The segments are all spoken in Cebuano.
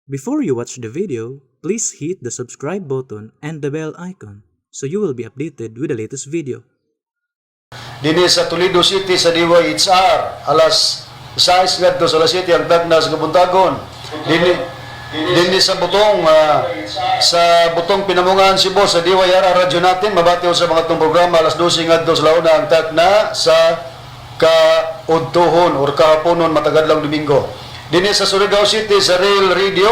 Before you watch the video, please hit the subscribe button and the bell icon so you will be updated with the latest video. Dinhi sa Toledo City sa DYHR alas 6 ngadto sa alas 7 ang tagna sa kabuntagon. Dinhi sa Butong Pinamungahan, Cebu sa DYRR radyo natin, mabati sa mga atong programa alas 12 ngadto sa launa ang tagna sa kaudtuhon or kahaponon matag adlawng Domingo. Dinhi sa Surigao City sa Rail Radio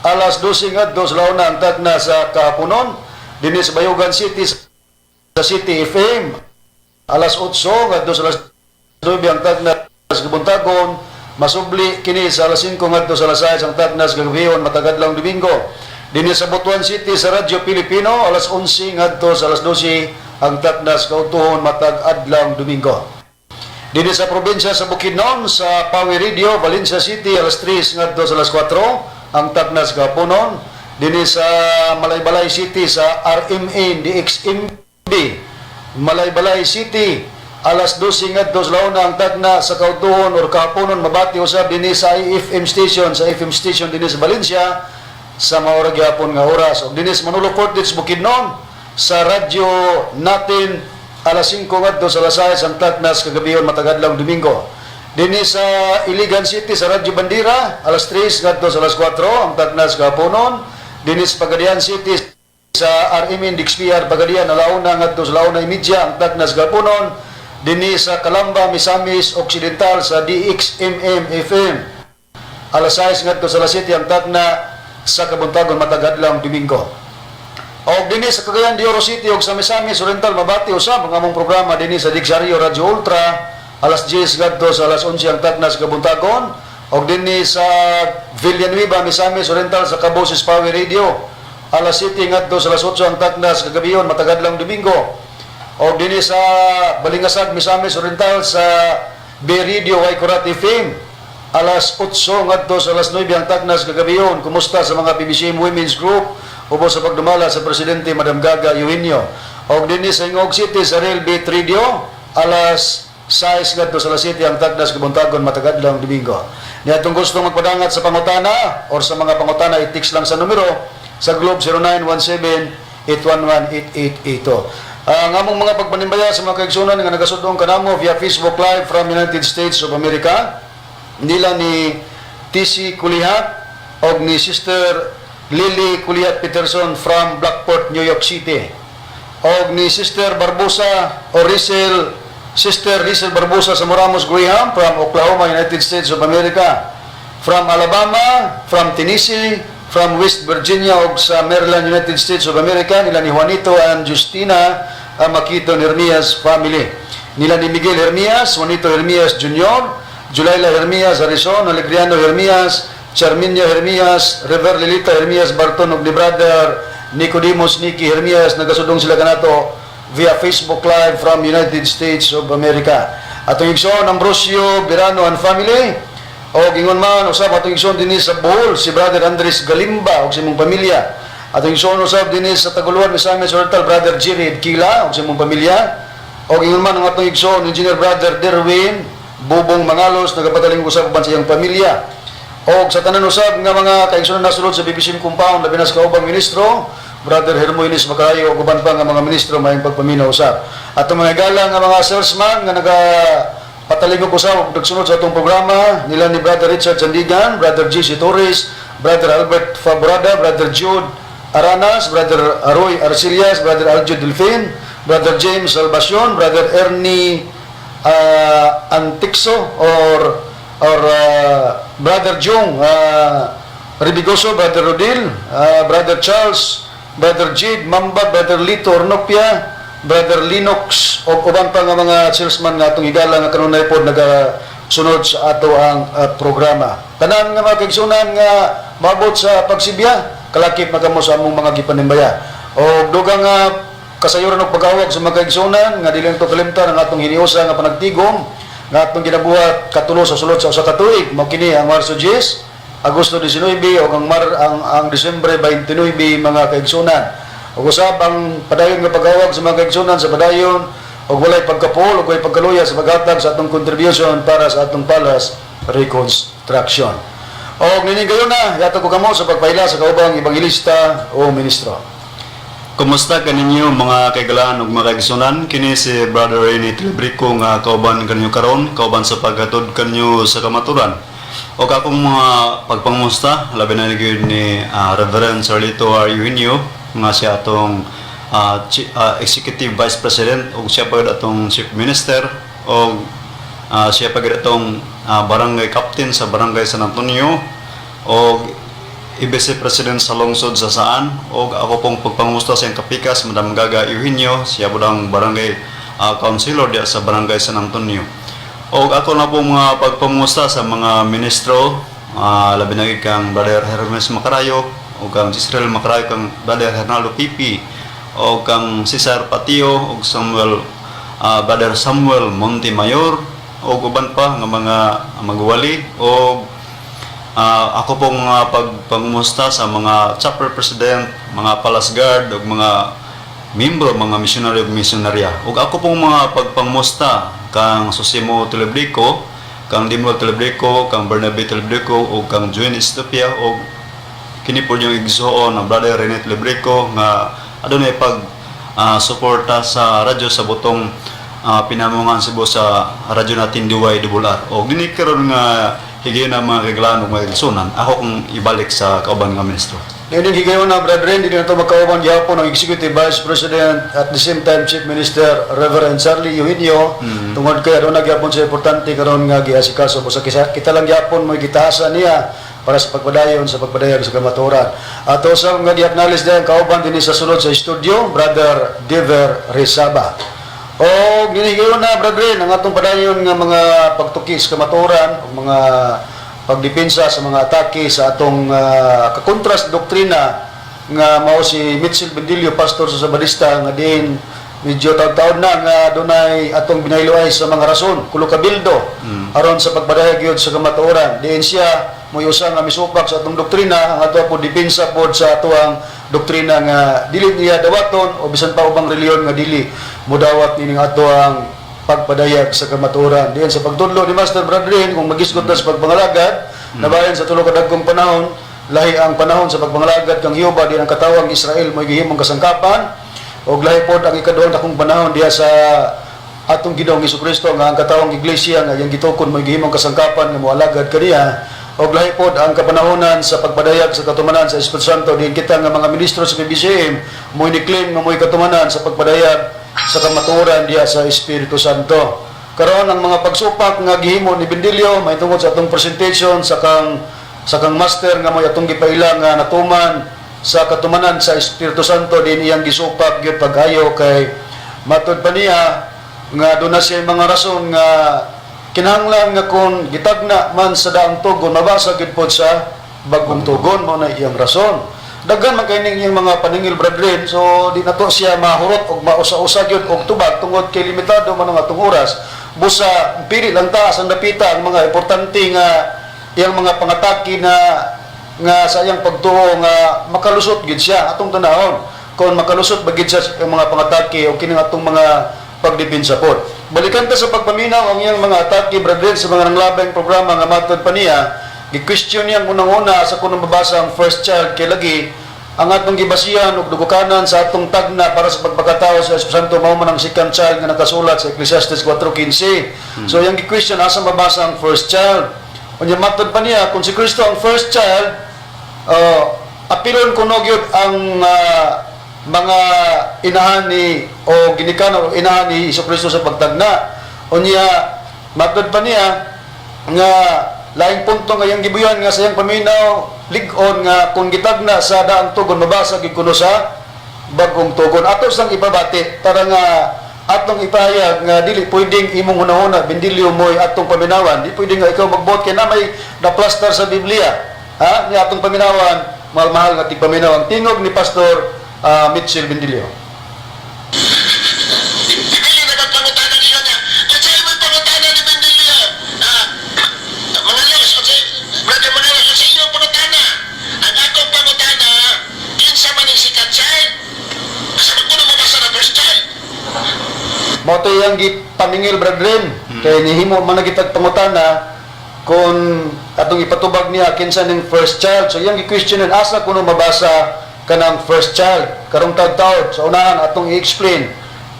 alas 12 ngadto sa launa ang tagna sa kahaponon. Dinhi sa Bayugan City sa City FM alas 8 ngadto sa alas 9 ang tagna sa kabuntagon. Masubli kini sa alas 5 ngadto sa alas 6 ang tagna sa kagabihon matag adlawng Domingo. Dinhi sa Butuan City sa Radyo Pilipino alas 11 ngadto sa alas 12 ang tagna sa kautuhon matag adlawng Domingo. Dinhi sa probinsya sa Bukidnon sa Pawi Radio, Valencia City, alas 3 ngadto sa alas 4 ang tagna sa kahaponon. Dinhi sa Malaybalay City sa RMN DXMB, Malaybalay City, alas 12 ngadto sa launa ang tagna sa kautuhon or kahaponon. Mabati usab dinhi sa FM station, sa FM station dinhi sa Valencia sa mao ra gyapon nga oras. Ug dinhi sa Manolo Fortich, Bukidnon sa radyo natin alas 5 ngadto sa alas 6 ang tagna sa kagabihon matag adlawng Domingo. Dinhi sa Iligan City sa Radyo Bandera alas 3 ngadto sa alas 4 ang tagna sa kahaponon. Dinhi sa Pagadian City sa RMN DXPR Pagadian alauna ngadto sa 1:30 ang tagna sa kahaponon. Dinhi sa Calamba, Misamis Occidental sa DXMM FM alas 6 ngadto sa alas 7 ang tagna sa kabuntagon matag adlawng Domingo. Og dinhi sa Cagayan de Oro City ug sa Misamis Oriental, mabati usab ang among programa dinhi sa Dixario Radio Ultra alas 10 ngadto sa alas 11 ang tagna sa kabuntagon. Og dinhi sa Villanueva, Misamis Oriental sa Kaboses Power Radio alas 7 ngadto sa alas 8 ang tagna sa kagabion matag adlawng Domingo. Og dinhi sa Balingasag, Misamis Oriental sa B Radio Waikurat FM alas 8 ngadto sa alas 9 ang tagna sa kagabion. Kumusta sa mga PBCM Women's Group ubos sa pagdumala sa presidente Madam Gaga Eugenio. Og dinhi sa Gingoog City sa Real Beat Radio alas 6 ngadto sa alas 7 ang tagna sa kabuntagon matag adlawng Domingo. Niya atong gusto magpadangat sa pangutana or sa mga pangutana, i-text lang sa numero sa Globe 0917 811 8882. Ang among mga pagpanimbaya sa mga kaigsunan nga nagasudong kanamo via Facebook Live from United States of America nila ni TC Kulihat og ni Sister Lily Kulihat Peterson from Blackport, New York City. Og ni Sister Barbosa o Rizel, Sister Rizel Barbosa sa Moramos Graham from Oklahoma, United States of America. From Alabama, from Tennessee, from West Virginia ug sa Maryland, United States of America nila ni Juanito and Justina Makito Hermias family. Nila ni Miguel Hermias, Juanito Hermias Jr., Julayla Hermias Harrison, Alegriano Hermias, Charminia Hermias, River Lilita Hermias Barton ug ni Brother Nicodemus Nicky Hermias, nagasudong sila kanato via Facebook Live from United States of America. Atong igsoon Ambrosio Birano and family, o ingon man usab atong igsoon dinhi sa Bohol si Brother Andres Galimba ug sa imong pamilya. Atong igsoon usab dinhi sa Taguluan, Misamis Oriental, Brother Jerry Kila ug sa imong pamilya. O ingon man ang atong igsoon Engineer Brother Derwin Bubong Mangalos, nagapataling usab uban sa iyang pamilya. Og sa tanan usab nga mga kaigsuonan nasulod sa BBC compound, labi na sa kaubang ministro Brother Hermoines Macayo ug uban pa nga mga ministro, maayong pagpaminaw usab. Atong mga galang nga mga salesman nga naga patalingog usab ug nagsunod sa atong programa nila ni Brother Richard Sandigan, Brother GC Torres, Brother Albert Faborada, Brother Jude Aranas, Brother Aroy Arcilias, Brother Aljo Delfin, Brother James Salvacion, Brother Ernie Antixo or Brother Jung Ribigoso, Brother Rodil, Brother Charles, Brother Jade Mamba, Brother Lito Ornopia, Brother Linux o uban pa nga mga salesman nga atong higala nga kanunay pod nagasunod sa ato ang programa. Tanan nga mga kaigsunan nga maabot sa pagsibya, kalakip na kamo sa among mga gipanimbaya. O dugang nga kasayuran og pagawag sa mga kaigsunan nga dili to kalimtan ang atong hiniusa nga panagtigom nga atong ginabuhat katulo sa sulod sa usa ka tuig. Mao kini ang Marso 10, Agosto 19 o ang Disyembre 29, mga kaigsunan. Ug usab ang padayon nga pagawag sa mga kaigsunan sa padayon ug walay pagkapuol ug walay pagkaluya sa paghatag sa atong contribution para sa atong palace reconstruction. O nining gayon na, yatag ko kamo sa pagpaila sa kaubang ebanghelista o ministro. Kumusta kaninyo, mga kaigalaan ug mga kaigsunan? Kini si Brother Rene Telebrico nga kauban kanyo karon, kauban sa paghatod kanyo sa kamaturan. O akong mga pagpangusta, labi na gyud ni Reverend Sarlito R. Eugenio nga siya atong Executive Vice President ug siya pa gyud atong Chief Minister ug siya pa gyud atong Barangay Captain sa Barangay San Antonio og Vice President sa lungsod sa Saan. Og ako pong pagpangusta sa iyang kapikas, Madam Gaga Eugenio, siya po ang barangay councilor diya sa Barangay San Antonio. Og ako na po mga pagpangusta sa mga ministro, labi na gyud kang Brother Hermes Macarayo o kang Israel Macarayo, kang Brother Hernaldo Pipi o kang Cesar Patio og Samuel Brother Samuel Montemayor o uban pa nga mga magwali. Og ako pong pagpangumusta sa mga chapter president, mga palace guard ug mga membro, mga misyonaryo ug misyonarya. Ug ako pong mga pagpangumusta kang Susimo Telebrico, kang Dimuel Telebrico, kang Bernabe Telebrico ug kang Juan Estopia ug kini po yung igsuon na Brother Rene Telebrico nga adunay pag suporta sa radyo sa butong Pinamungan Cebu sa radyo natin DYRR. O gini karon nga higayon na, mga kaigalaan ug mga igsuonan, ako kung ibalik sa kauban nga ministro. Nining higayon na, brethren, dili na ito magkauban gihapon ang Executive Vice President at the same time Chief Minister Reverend Charlie Eugenio tungod kay aduna gyapon sa importante karon nga giasikaso, busa kita lang gyapon mo gitahasan niya para sa pagpadayon sa pagpadayag sa kamatuoran. Ato sa nga gi-acknowledge din kauban dinhi sa sulod sa studio, Brother Dever Resaba. O ginihigayon na, brethren, ang atong padayon nga mga pagtuki sa kamatuoran o mga pagdepensa sa mga atake sa atong kakontras doktrina nga mao si Mitchell Bendilio, pastor sa Sabadista, nga din medyo taon-taon na nga dunay atong binayluay sa mga rason kulo kabildo aron sa pagpadayag gyud sa kamatuoran, diin siya moy usa nga misupak sa atong doktrina. Ang ato po depensa pod sa atoang doktrina nga dili niya dawaton o bisan pa ubang relihiyon nga dili modawat nining atoang pagpadayag sa kamatuoran. Diyan sa pagtudlo ni Master Bradley, kung magisgot na sa pagpangalagad, nabayan sa tulo ka dagkong panahon, lahi ang panahon sa pagpangalagad kang Jehova, diyan ang katawang Israel mo'y gihimong kasangkapan, og lahi pod ang ikaduhang dakong panahon diha sa atong Ginoong Kristo nga ang katawang iglesia nga iyang gitukon mo'y gihimong kasangkapan nga moalagad kaniya, og lahi pod ang kapanahonan sa pagpadayag sa katumanan sa Espiritu Santo, diin kita nga mga ministro sa PBCM mo'y ni-claim nga mo'y katumanan sa pagpadayag sa kamatuoran diha sa Espiritu Santo. Karon, ang mga pagsupak nga gihimo ni Bendilio mahitungod sa atong presentation sa kang master nga mo'y atong gipaila nga natuman sa katumanan sa Espiritu Santo, din iyang gisupak gyud pag-ayo kay matud pa niya nga doon na siya mga rason nga kinahanglan nga kung gitagna man sa daang tugon, mabasa gyud pod sa bagong tugon. Mao na iyang rason. Daghan man kay ning iyang mga paningil, brethren, so di na to siya mahurot og mausa-usa gyud og tubag tungod kay limitado man ang atong oras. Busa pili lang ta sa napita ang mga importante nga iyang mga pangatake na nga sa iyang pagtuo nga makalusot gid siya. Atong tanahon kung makalusot ba gid siya sa iyang mga pangatake o kini atong mga pagdepensa pod. Balikan ta sa pagpaminaw ang iyang mga atake, brethren, sa mga nanglabay programa nga matod pa niya, gi-question niyang unang-una sa kunong mabasa ang first child, kay lagi ang atong gibasihan ug dugukanan sa atong tagna para sa pagpakatao sa Espiritu Santo mao man ang second child nga nakasulat sa Ecclesiastes 4:15. So iyang gi-question asa mabasa ang first child. Unya matod pa niya, kung si Kristo ang first child, apilon kuno gyud ang mga inahan ni o ginikan o inahan ni Hesus Kristo sa pagtagna. Unya matod pa niya nga laing punto nga iyang gibuyan nga sa iyang paminaw lig-on nga kung gitagna sa daang tugon, mabasa gyud kuno sa bagong tugon. Ato sang ipabati para nga atong ipahayag nga dili pwedeng imong hunahuna, Bendilio, mo'y atong paminawan. Di pwedeng nga ikaw magbuot kay na may na-plaster sa Biblia, ha, ni atong paminawan. Mahal-mahal nga tigpaminaw ang tingog ni Pastor Mitchell Bendilio. Dili na pangutana niyo niya. Kasi may pangutana ni Bendilio. Mga les, unsay, Brother Manalo, sa iyong pangutana? Ang akong pangutana, kinsa man ang second child? Sa ko na mabasa na first child. Mao to iyang gipaningil, brethren, kay nihimo man na gitag pangutana. Kung atong ipatubag niya kinsa ning first child. So iyang gi-question asa kuno mabasa kanang first child karong taud-taud sa unahan atong i-explain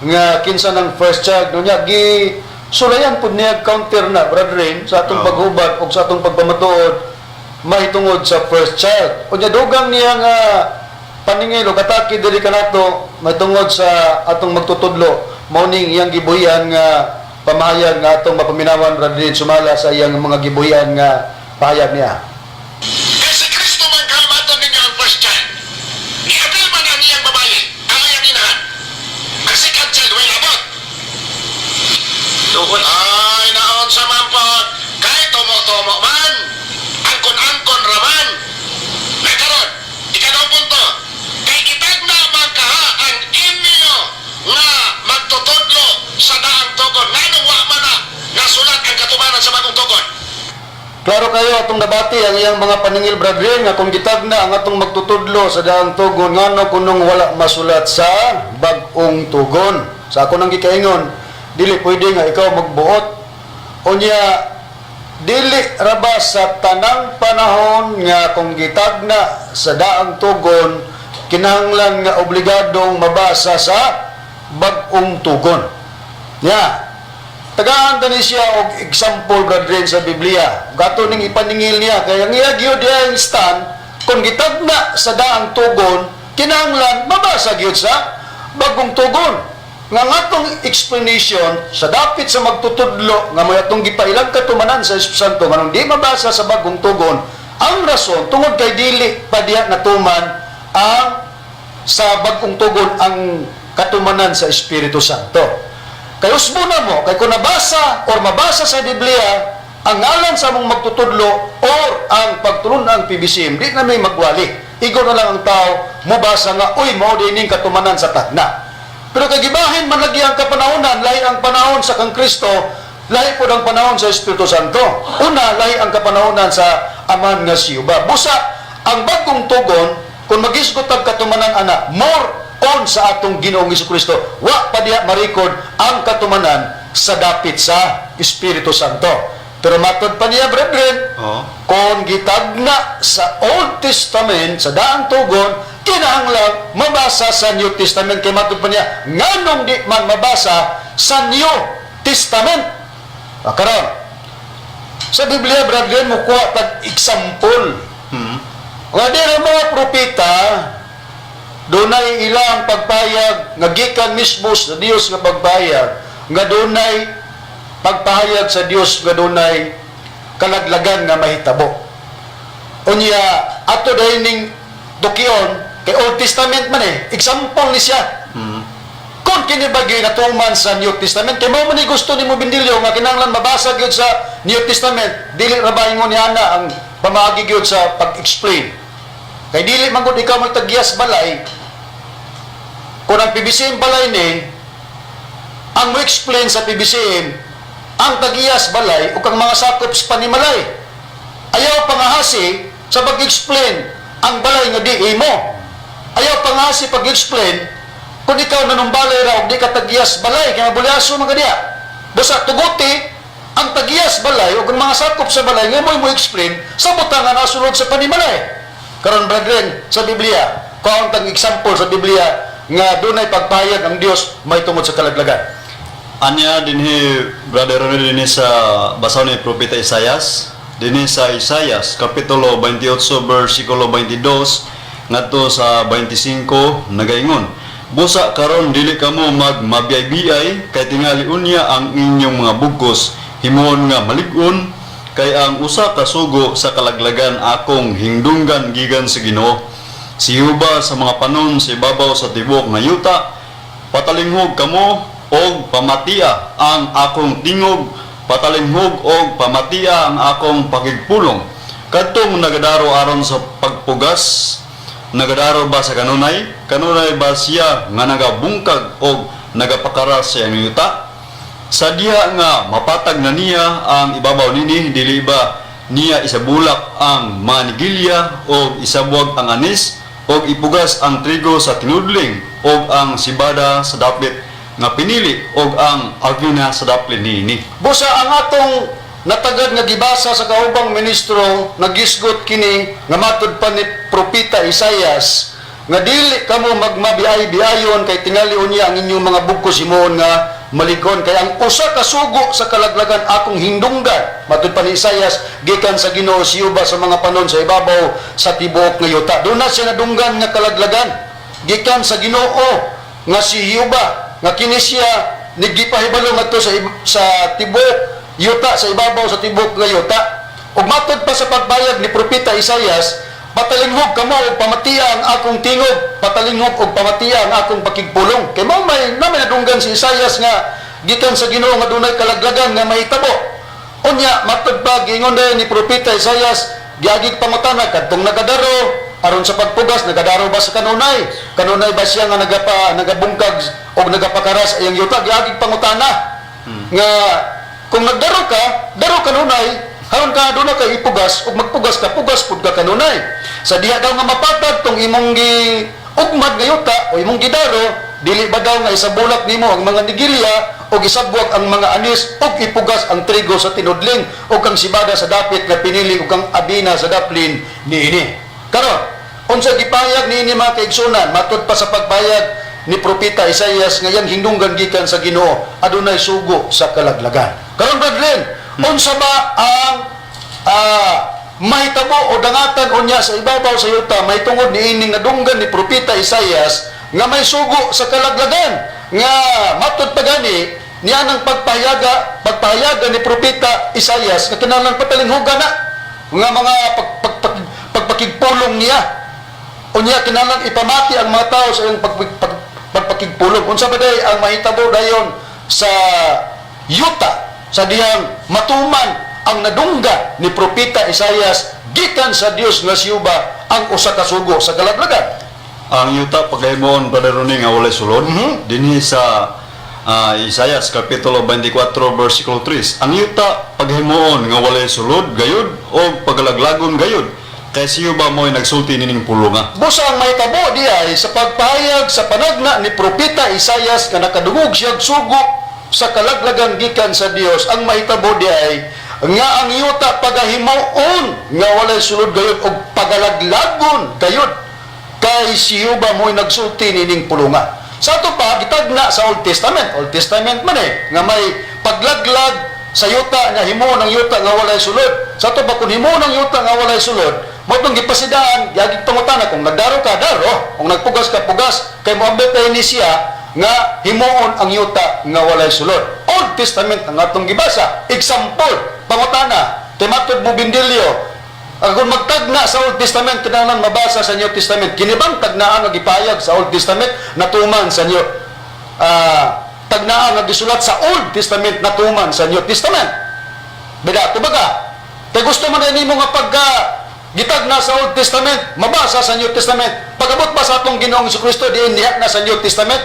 nga kinsa nang first child. No niya gi sulayan pud niya counter na, brethren, sa atong paghubad ug sa atong pagpamatuod mahitungod sa first child. Unya dugang niya nga paningil o kataki diri kanato mahitungod sa atong magtutudlo, mao ning iyang gibuhian nga pamahayag nga atong mapaminawan, brethren, sumala sa iyang mga gibuhian nga pahayag niya. Kay si Kristo man kalmaton ninyo ang first child. Niapil man ang iyang babae, ang iyang inahan. Ang second child, way abot. Tuon. Ay, naon sa mampot. Kay tomo-tomo man. Angkon-angkon raman. Nakaron, ikalawang punto. Kay itagna man kaha ang inyo nga magtutudlo sa daang tugon. Nganong wa man na nasulat ang katumanan sa bagong tugon? Klaro kayo atong nabati ang iyang mga paningil, brethren, nga kung gitagna ang atong magtutudlo sa daang tugon, ngano kunong wala masulat sa bag-ong tugon? Sa ako nang gikaingon, dili pwede nga ikaw magbuot. Unya dili raba sa tanang panahon nga kung gitagna sa daang tugon kinahanglan nga obligadong mabasa sa bag-ong tugon. Ya, tagaan tani siya og example, brethren, sa Biblia. Gato ning ipaningil niya kay ang iya gyud ang stand kung gitagna sa daang tugon kinahanglan mabasa gyud sa bagong tugon. Nga ngatong explanation sa dapit sa magtutudlo nga may atong gipailang katumanan sa Espiritu Santo nganong di mabasa sa bagong tugon, ang rason tungod kay dili pa diha natuman ang sa bagong tugon ang katumanan sa Espiritu Santo. Kay usbo na mo, kay kung nabasa or mabasa sa Biblia, ang ngalan sa among magtutudlo or ang pagtulun-ang PBCM, di na may magwali. Igo na lang ang tao, mubasa nga, uy, mao dining katumanan sa tagna. Pero kay gibahin man lagi ang kapanahonan, lahi ang panahon sa kang Kristo, lahi pod ang panahon sa Espiritu Santo. Una, lahi ang kapanahonan sa Aman nga si Yuba. Busa, ang bagong tugon, kung magisgot ang katumanan ana, more on sa atong Ginoong Kristo, wa pa diha ma-record ang katumanan sa dapit sa Espiritu Santo. Pero matod pa niya, brethren, kung gitagna sa Old Testament, sa daang tugon, kinahanglan mabasa sa New Testament. Kay matod pa niya, nganong di man mabasa sa New Testament? Ah, karon, sa Biblia, brethren, mukuha tag example. Nga di ra mga propeta, dunay ilang pagpahayag nga gikan mismo sa Dios nga pagpahayag, nga dunay pagpahayag sa Dios nga dunay kalaglagan nga mahitabo. Unya ato dahil ning dukion kay Old Testament man eh, example ni siya. Kung kini ba natuman sa New Testament, kay mao man ni gusto nimo, Bindilyo, nga kinahanglan mabasa gyud sa New Testament, dili ra ba ingon niana ang pamaagi gyud sa pag-explain? Kay dili man gud ikaw magtagiyas balay. Kung ang PBCM balay ni ang mo explain sa PBCM, ang tagiyas balay ug ang mga sakop sa panimalay. Ayaw pangahasi sa pag-explain ang balay nga di imo. Ayaw pangahasi pag-explain kung ikaw nanumbalay ra og di ka tagiyas balay kay mabulyaso man ka diha. Basta tuguti ang tagiyas balay ug ang mga sakop sa balay nga mo explain sa butang nga nasulod sa panimalay. Karon, brethren, sa Biblia, kuhaon tag example sa Biblia nga dunay pagpahayag ang Dios may tungod sa kalaglagan. Anya dinhi, Brother Ronnie, dinhi sa basahon ni Propeta Isayas, dinhi sa Isayas kapitulo 28 bersikulo 22 ngadto sa 25 nagaingon: "Busa karon dili kamo magmabiyay-biyay kay tingali unya ang inyong mga bugkos himuon nga malig-on, kay ang usa ka sugo sa kalaglagan akong hingdunggan gikan sa Ginoo si Jehova sa mga panon sa ibabaw sa tibuok nga yuta. Patalinghog kamo og pamatia ang akong tingog, patalinghog og pamatia ang akong pakigpulong. Kadtong nagadaro aron sa pagpugas, nagadaro ba sa kanunay? Kanunay ba siya nga nagabungkag og nagapakara sa iyang yuta? Sa diha nga mapatag na niya ang ibabaw nini, dili ba niya isabulak ang manigilya og isabuag ang anis og ipugas ang trigo sa tinudling og ang sibada sa dapit nga pinili og ang agina sa daplin niini?" Busa ang atong Natagad nga gibasa sa kaubang ministro, nagisgot kini nga matud pa ni Propeta Isayas nga dili kamo magmabiay-biayon kay tingali unya ang inyong mga bugkos himuon nga malig-on, kay ang usa ka sugo sa kalaglagan akong hindunggan, matud pa ni Isayas, gikan sa Ginoo Jehova sa mga panon sa ibabaw sa tibuok nga yuta. Doon na siya nadunggan nga kalaglagan gikan sa Ginoo nga si Jehova, nga kini siya nigipahibalo ngadto sa tibuok yuta, sa ibabaw sa tibuok nga yuta. Ug matod pa sa pagbayag ni Propeta Isayas, "Patalinghog kamo ug pamatia ang akong tingog, patalinghog ug pamatia ang akong pakigpulong." Kay mao may na may nadunggan si Isayas nga gikan sa Ginoo nga dunay kalaglagan nga mahitabo. Unya matod pa, giingon dayon ni Propeta Isayas, giagig pangutana kadtong nagadaro aron sa pagpugas, nagadaro ba sa kanunay? Kanunay ba siya nga nagabungkag o nagapakaras iyang yuta? Giagig pangutana nga kung nagdaro ka, daro kanunay, haron ka doon na kay ipugas ug magpugas ka, pugas pud ka kanunay. Sa diha daw nga mapatag tong imong gi ugmad nga yuta o imong gidaro, dili ba daw nga isabulak nimo ang mga nigilya o isabwag ang mga anis ug ipugas ang trigo sa tinudling ug ang sibada sa dapit nga pinili ug ang abina sa daplin niini? Karon, unsa gipayag niini, mga kaigsunan? Matud pa sa pagbayag ni Propeta Isaias nga yang hindunggan gikan sa Ginoo, adunay sugo sa kalaglagan. Karon, Bradley, unsa ba ang mahitabo o dangatan unya sa ibabaw sa yuta mahitungod niining nadunggan ni Propeta Isaias nga may sugo sa kalaglagan, nga matud pa gani niya ng pagpahayaga ni Propeta Isaias nga kinahanglan patalinghugan na nga mga pagpakigpulong niya? Unya kinahanglan ipamati ang mga tao sa iyang pagpakigpulong. Unsa ba day ang mahitabo dayon sa yuta sa dihang matuman ang nadungga ni Propeta Isaias gikan sa Dios nga siyuba, ang usa ka sugo sa kalaglagan? Ang yuta pagkahimuon, Brother Ronnie, nga walay sulod, dinhi sa Isayas kapitulo 24 versikulo 3. Ang yuta paghimuon nga walay sulod gayud o pagalaglagon gayud kay siyo ba mo'y nagsulti nining pulunga. Busa ang mahitabo di ay sa pagpahayag sa panagna ni Propeta Isayas nga nakadungog siya og sugo sa kalaglagan gikan sa Dios, ang mahitabo di ay nga ang yuta pagahimuon nga walay sulod gayud og pagalaglagon gayud kay si Jehova mo'y nagsulti nining pulunga. Sa ato pa, gitagna sa Old Testament. Old Testament man eh, nga may paglaglag sa yuta nga himuon ang yuta nga walay sulod. Sa ato pa, kung himuon ang yuta nga walay sulod, mao tong gipasidaan, giagig pangutana, kung nagdaro ka, daro. Kung nagpugas ka, pugas. Kay moabot tayo ni siya nga himuon ang yuta nga walay sulod. Old Testament ang atong gibasa. Example, pangutana, kay matod mo Bindilyo, ang kung magtagna sa Old Testament, kinahanglan mabasa sa New Testament. Kini bang tagnaan nga gipayag sa Old Testament, natuman sa New tagnaan nga gisulat sa Old Testament, natuman sa New Testament? Bida, tubaga. Kay gusto man nimo nga pagka gitagna sa Old Testament, mabasa sa New Testament. Pagabot ba sa atong Ginoong Kristo, diin niya na sa New Testament?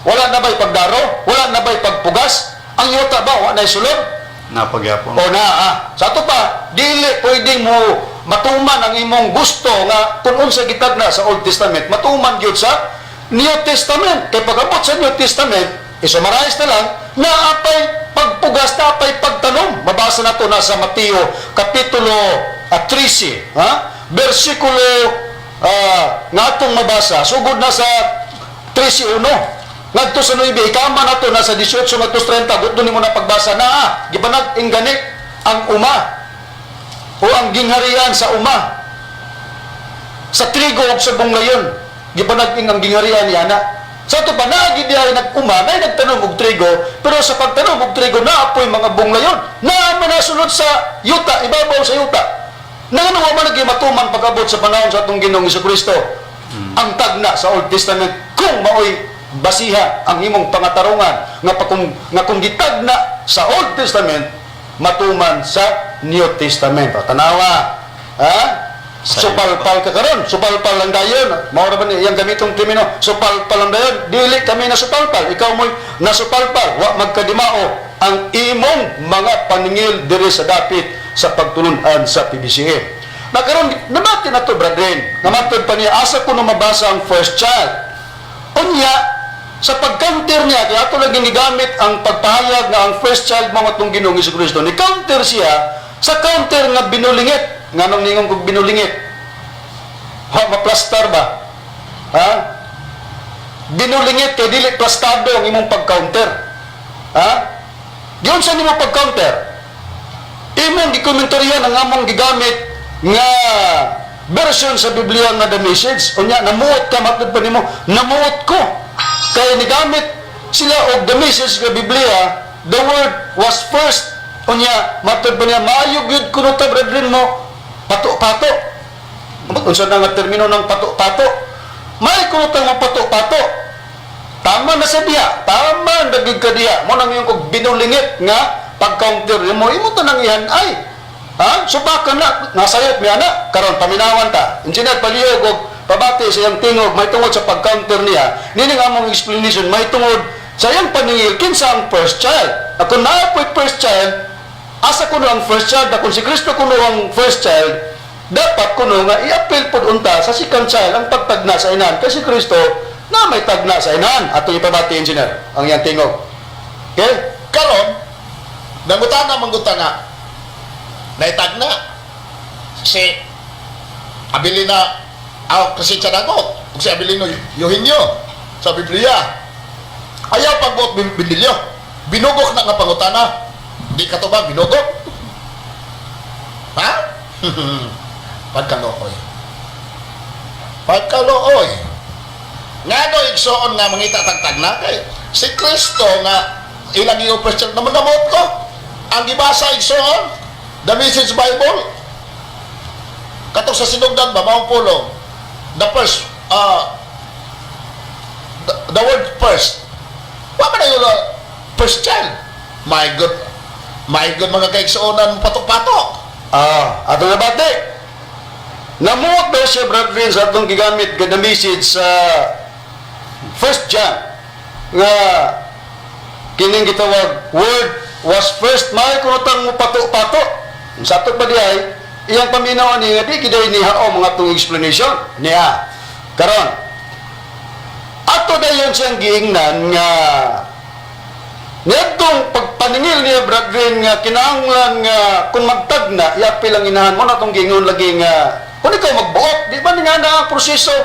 Wala na ba'y pagdaro? Wala na ba'y pagpugas? Ang yuta ba, wa na'y sulod? Napagyapon. O na, ah. Sa ato pa, dili pwedeng mo matuman ang imong gusto nga kung unsa gitagna sa Old Testament, matuman gyud sa New Testament. Kay pag-abot sa New Testament, isummarize na lang, naapay pagpugas, naapay pagtanom. Mabasa na to na sa Mateo, Kapitulo 13, ha? Versikulo nga atong mabasa, sugod na sa 13.1 ngadto sa 9, ikama na to nasa 18 ngadto sa 30, gusto nimo na pagbasa na ah, gipanag ingani ang uma o ang gingharian sa uma sa trigo ug sa bunglayon. Gipanag-ing ang gingharian niya. Sa ato pa, naagi dihay nag-uma na nagtanom og trigo, pero sa pagtanom og trigo naapoy mga bunglayon naa man nasulod sa yuta, ibabaw sa yuta. Ngano wa man naging matuman pag-abot sa panahon sa atong Ginoong Kristo ang tagna sa Old Testament, kung maoy basiha ang imong pangatarungan nga nga kung gitagna sa Old Testament, matuman sa New Testament? O, tanawa ha. Supalpal ka karon, supalpal lang dayon. Mao ra ba ni iyang gamitong termino, supalpal lang dayon. Dili kami na supalpal, ikaw mo'y nasupalpal. Wa magkadimao ang imong mga paningil diri sa dapit sa pagtulunan sa PBCM. Na karon nabati na to, brethren. Nga matod pa niya, asa ko no mabasa ang first child? Unya, Sa pag-counter niya, kaya ato lagi gigamit ang pagpahayag nga ang first child mao atong Ginoong Kristo. Ni counter siya sa counter nga binulingit. Nganong ningon kog binulingit? Ha, maplastar ba? Ha? Binulingit kay dili plastado ang imong pag-counter. Ha? Giunsa nimo pag-counter? Imong gikomentaryan ang among gigamit nga version sa Biblia nga The Message. Unya, namuot ka, matod pa nimo, namuot ko. Kay nigamit sila og The Message nga Biblia, "The word was first." Unya, matod pa niya, maayo gyud kuno ta, brethren mo, pato-pato. Amot unsa na nga termino ng pato-pato? May kuno ta mo pato-pato. Tama na sa diha, tama na gyud ka diha. Mo nang yung kog binulingit nga pag-counter mo, imo to nang ihan ay. Ha? Subakan na, nasayop mi ana, karon paminawan ta. Engineer, palihog og pabati sa iyang tingog may tungod sa pag-counter niya. Nining among explanation may tungod sa iyang paningil kinsa ang first child. Ako naa po'y first child, asa kuno ang first child? Kung si Kristo kuno ang first child, dapat kuno nga i-appeal pod unta sa second child ang pagtagna sa inahan kasi Kristo na may tagna sa inahan. Atong ipabati, engineer, ang iyang tingog. Okay? Karon, nangutana mangguta nga naitagna si Abilina aw kasi Dagot ug si Abilino Eugenio sa Biblia. Ayaw pagbuot Bindilyo. Binugok na nga pangutana. Di ka to ba binugok? Ha? Pagkalooy. Pagkalooy. Ngano, igsoon, nga mangita tagtagna kay si Kristo nga ilang iyo first child naman namot ko. Ang gibasa, igsoon, The Message Bible. Kato sa sinugdan ba maong pulong. The first the word first. Wa man na yun first child. My God. My God, mga kaigsuonan, patok-patok. Ah, ato na bati. Namuot daw siya, brethren, sa atong gigamit nga the Message sa First John nga kining gitawag "word was first", may kuno tang mo pato-pato. Sa ato pa di ay iyang paminaw ani nga di giday niha o mga atong explanation niya. Karon, ato dayon siyang giingnan nga niadtong pagpaningil niya, brethren, nga kinahanglan nga kung magtagna iapil ang inahan mo na itong giingon lagi nga kung ikaw magbuot di ba nga na ang proseso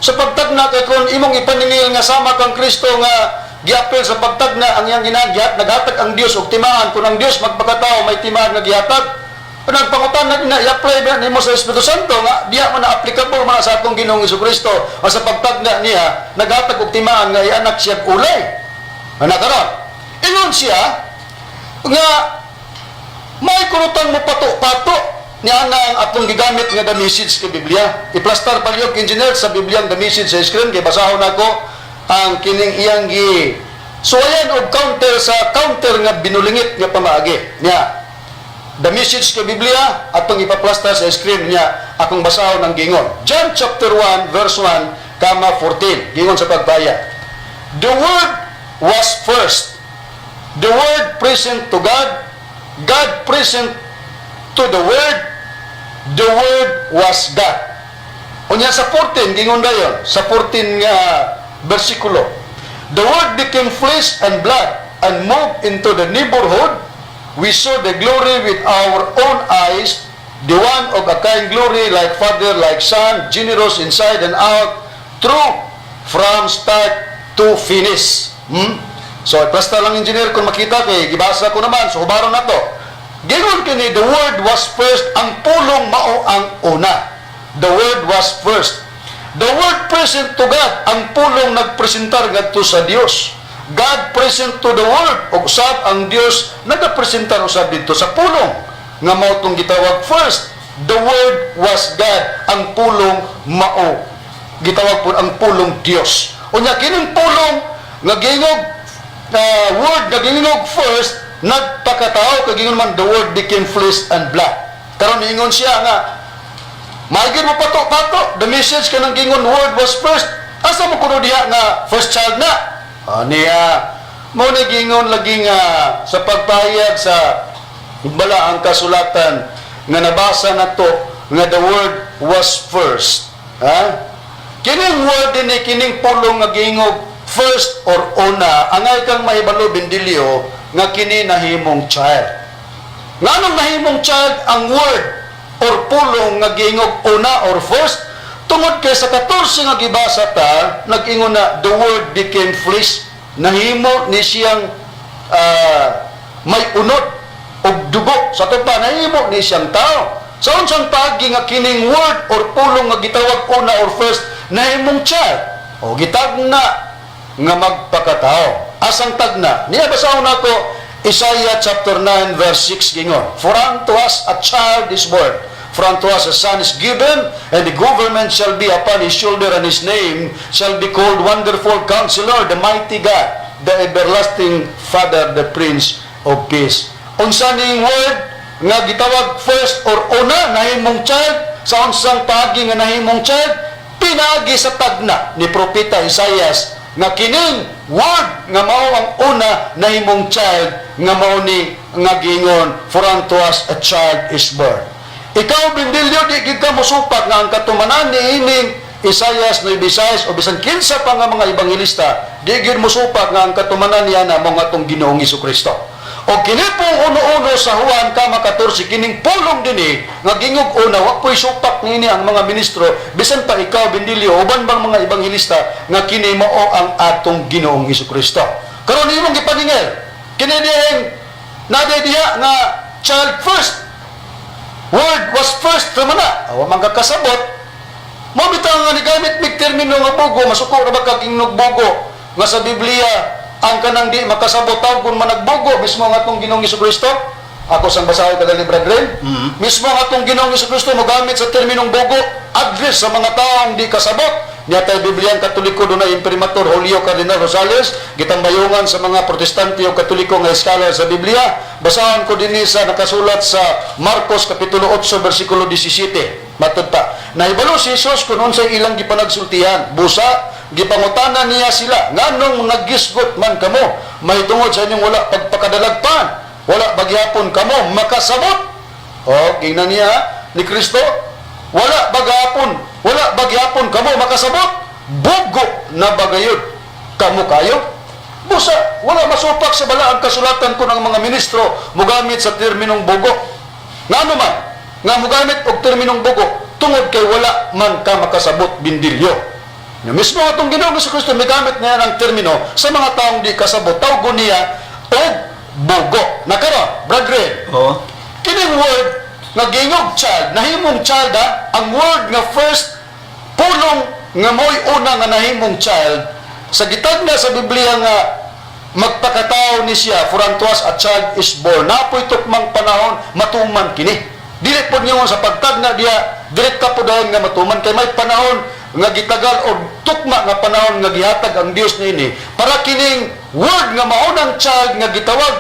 sa pagtagna, kay kung imong ipaningil nga sama kang Kristo nga giapil sa pagtagna ang iyang inahan, naghatag ang Dios og timaan. Kung ang Dios magpakatao may timaan nga gihatag, nagpangutan na i-apply ba nimo sa Espiritu Santo nga diya man na applicable man sa atong Ginoong Kristo o sa pagtagna niya naghatag og timaan nga ianak siya ulay. Ana karon, ingon siya nga may kunutan mo pato-pato niya na ang atong gigamit nga The Message kay Biblia. I-plastar palihog, engineer, sa Biblia ang The Message sa screen kay basahon nako ang kining iyang gi suwayan og counter sa counter nga binulingit nga pamaagi niya. The Message kay Biblia atong ipaplastar sa screen niya, akong basahon ang gingon. John chapter 1 verse 1 comma 14, gingon sa pagpaya. "The word was first. The word present to God, God present to the word was God." Unya sa 14, gingon dayon, sa 14 nga bersikulo. "The word became flesh and blood and moved into the neighborhood. We saw the glory with our own eyes, the one of a kind glory, like Father, like Son, generous inside and out, true from start to finish." So, basta lang, engineer, kung makita kay gibasa ko naman, so hubaron na to. Gingon kini, "The word was first," ang pulong mao ang una. The word was first. The word present to God, ang pulong nagpresentar ngadto sa Dios. God present to the word, ug usab ang Dios nagapresentar usab didto sa pulong nga mao tong gitawag first. The word was God, ang pulong mao. Gitawag po ang pulong Dios. Unya kining pulong nga gingog word nga gingog first nagpakatao kay gingon man, "The word became flesh and blood." Karon niingon siya nga maigid mo pato-pato The Message kanang gingon "word was first." Asa mo kuno diha nga first child na? Ah, niya mo ni gingon lagi nga sa pagpahayag sa bala ang kasulatan nga nabasa nato nga "the word was first." Ha? Kining word dinhi, kining pulong nga gingog first or una, angay kang mahibalo, Bendilio, nga kini nahimong child. Nganong nahimong child ang word or pulong nga giingog una or first? Tungod kay sa 14 nga gibasa ta, nag-ingon na the word became flesh. Nahimo ni siyang may unod og dugo. Sa pa, nahimo ni siyang tao. Sa unsang paagi nga kining word or pulong nga gitawag una or first nahimong child? O gitagna nga magpakatao. Asang tagna? Niya basahon nako Isaiah chapter 9 verse 6, gingon, "For unto us a child is born, for unto us a son is given, and the government shall be upon his shoulder, and his name shall be called Wonderful Counselor, the Mighty God, the Everlasting Father, the Prince of Peace." Unsa ning word nga gitawag first or una nahimong child? Sa unsang paagi nga nahimong child? Pinagi sa tagna ni Propeta Isaias nga kining word nga mao ang una nahimong child, nga mao ni nga giingon, "For unto us a child is born." Ikaw, Bindilyo, di gid ka mosupak nga ang katumanan ni ining Isaias 9:6 o bisan kinsa pa nga mga ebanghelista, di gid mosupak nga ang katumanan niya na mao atong Ginoong Kristo. O kini pong 1:1 sa Juan kama 14, kining pulong dinhi nga gingog una, wa po'y supak nini ang mga ministro, bisan pa ikaw, Bendilio, uban bang mga ebanghelista, nga kini mao ang atong Ginoong Kristo. Karon imong gipaningil kini dihing naday diha nga child first, word was first man na awa man kakasabot mo bitaw nga nigamit mig termino nga bugo. Masuko ra ba kag ingnog bugo nga sa Biblia ang kanang di makasabot tawgon man nagbugo, mismo ang atong Ginoong Kristo? Ako sang basahon kadali, brethren. Mismo ang atong Ginoong Kristo mogamit sa terminong bugo, address sa mga taong di kasabot. Niya tay Bibliang Katoliko, dunay imprimatur Julio Cardinal Rosales, gitambayongan sa mga Protestante o Katoliko nga scholar sa Biblia. Basahan ko dinhi sa nakasulat sa Marcos kapitulo 8 bersikulo 17. Matud pa, nahibalo si Jesus kung unsay ilang gipanagsultihan. Busa, gipangutana niya sila, "Nganong naggisgot man kamo? Mahitungod sa inyong wala pagpakadalagpan. Wala bagyapon kamo makasabot." O, gingnan niya ni Kristo, "Wala bagyapon kamo makasabot? Bugo na bagayod kamo kayo?" Busa, wala masupak sa balaang kasulatan kung ang mga ministro mugamit sa terminong bugo. Ngano man nga mugamit og terminong bugo? Tungod kay wala man ka makasabot, Bindilyo. Nga mismo atong Ginoong Kristo migamit niya ng termino sa mga taong di kasabot, tawgon niya og bugo. Nakaron, brethren, kining word nga gingog child, nahimong child ha, ang word nga first, pulong nga mo'y una nga nahimong child, sa gitagna sa Biblia nga magpakatao ni siya, "For unto us a child is born," napoy tukmang panahon matuman kini. Dili po niyo sa pagtagna diya, direkta po dayon nga matuman, kay may panahon nga gitagal o tukma nga panahon nga gihatag ang Dios niini para kining word nga maunang child nga gitawag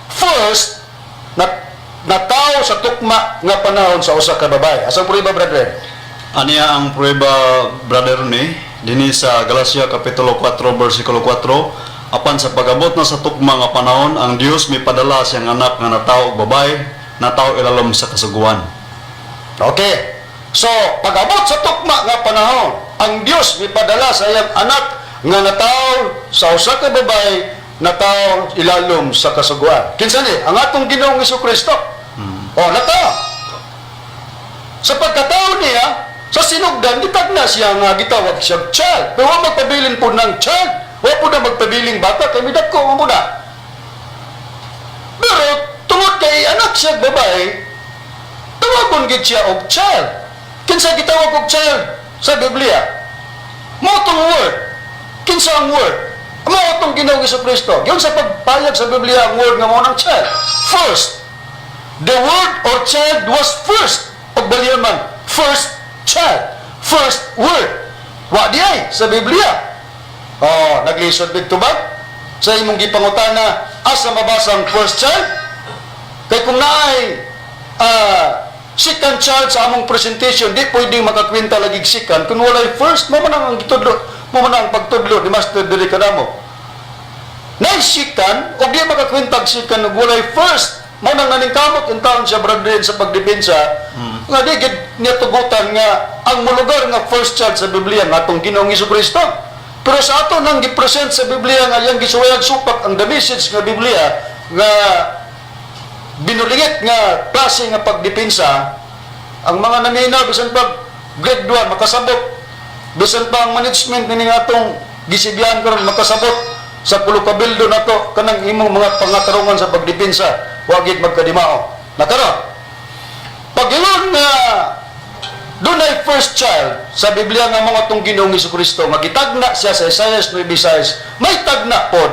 first na natao sa tukma nga panahon sa usa ka babae. Asa prueba, brethren? Aniya ang prueba, brother, ni dinhi sa Galacia kapitulo 4 bersikulo 4: "Apan sa pag-abot na sa tukma nga panahon, ang Dios mipadala siyang anak nga natawo og babae, natawo ilalom sa kasuguan." Okay. So, pag-abot sa tukma nga panahon, ang Dios mipadala sa iyang anak nga natawo sa usa ka babae, natawo ilalom sa kasuguan. Kinsa ni? Ang atong Ginoong Kristo. Oh, natawo. Sa pagkatao niya, sa sinugdan, gitagna siya nga gitawag siya child. Pero wa magpabilin po ng child. Wa po na magpabiling bata, kay midagko mo muna. Pero, tungod kay anak siya babae, tawagon gid siya og child. Kinsa gitawag og child sa Biblia? Mao tong word. Kinsa ang word? Mao tong Ginoong Kristo. Giyon sa pagpayag sa Biblia ang word nga mao ng child. First, the word or child was first. Og baliyon man, first child, first word. Wa di ay sa Biblia. Oh, naglisod big tubag sa imong gipangutana, asa mabasa ang first child? Kay kung naay second child sa among presentation, di pwedeng makakwenta lagi second kung walay first. Mo man ang gitudlo, mo man ang pagtudlo ni Master diri kanamo. Nay second, o di makakwentag second ug walay first. Mo nang naningkamot in taon siya, brethren, sa pagdepensa nga di gid niya tugutan nga ang molugar nga first child sa Biblia nga atong Ginoong Kristo. Pero sa ato nang gipresent sa Biblia nga iyang gisuwayag supak ang the message nga Biblia nga binulingit nga klase nga pagdepensa, ang mga naminaw bisan pa grade 1 makasabot, bisan pa ang management ni nga atong gisibyan karon makasabot sa pulo kabildo nato, kanang imong mga pangatarungan sa pagdepensa wa gid magkadimao. Nakaron pag-ingon nga dunay first child sa Biblia nga mga atong Ginoong Kristo nga gitagna siya sa Isaiah 9:6, may tagna pod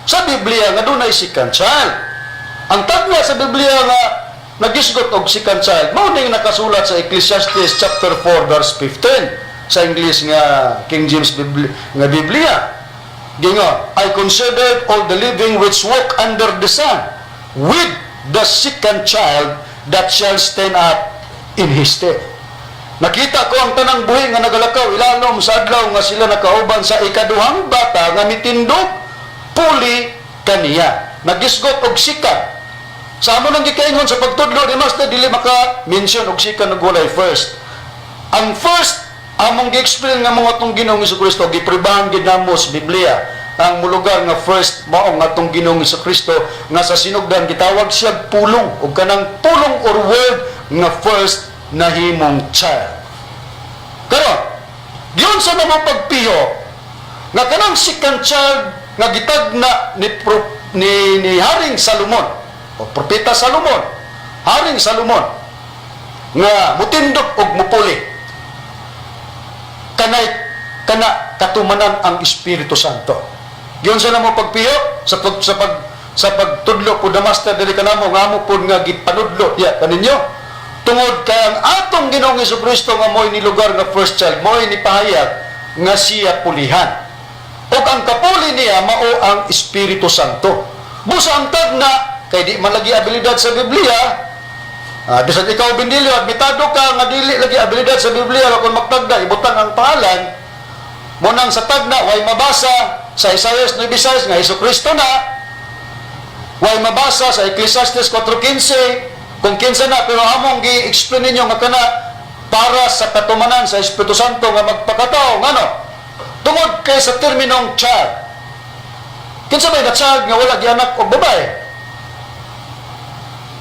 sa Biblia nga dunay second child. Ang tagna sa Biblia nga nagisgot og second child mao ning nakasulat sa Ecclesiastes chapter 4 verse 15 sa English nga King James Biblia, nga Biblia. Gingon, "I considered all the living which walk under the sun, with the second child that shall stand up in his stead." Nakita ko ang tanang buhi nga nagalakaw ilalom sa adlaw nga sila nakauban sa ikaduhang bata nga mitindog puli kaniya. Nagisgot og second. Sa amo nang gikaingon sa pagtudlo ni Master, dili maka mention og second ug walay first. Ang first among gi-explain nga mga atong Ginoong Kristo, gipribahan gid namo sa Biblia ang mulugar nga first mao nga atong Ginoong Kristo nga sa sinugdan gitawag siya pulong, ug kanang pulong or word nga first nahimong child. Karon, giyon sa namo pagpiho nga kanang second child nga gitagna ni Haring Salomon o Propeta Salomon, Haring Salomon, nga mutindog og mupuli kanay kana katumanan ang Espiritu Santo. Giyon sa namo pagpiyo sa pagtudlo po na Master diri kanamo nga amo pod nga gipanudlo diya kaninyo, tungod kay ang atong Ginoong Kristo nga mo'y nilugar nga first child, mo'y nipahayag nga siya pulihan ug ang kapuli niya mao ang Espiritu Santo. Busa ang tagna kay di man lagi abilidad sa Biblia. Bisan ikaw, Bindilyo, admitado ka nga dili lagi abilidad sa Biblia kung magtagda, ibutang ang pangalan mo nang sa tagna way mabasa sa Isaiah 9:6 nga Hesus Kristo na, way mabasa sa Ecclesiastes 4:15 kung kinsa na, pero among gi-explain ninyo nga kana para sa katumanan sa Espiritu Santo nga magpakatao. Ngano? Tungod kay sa terminong child, kinsa may na child nga wala gianak og babae?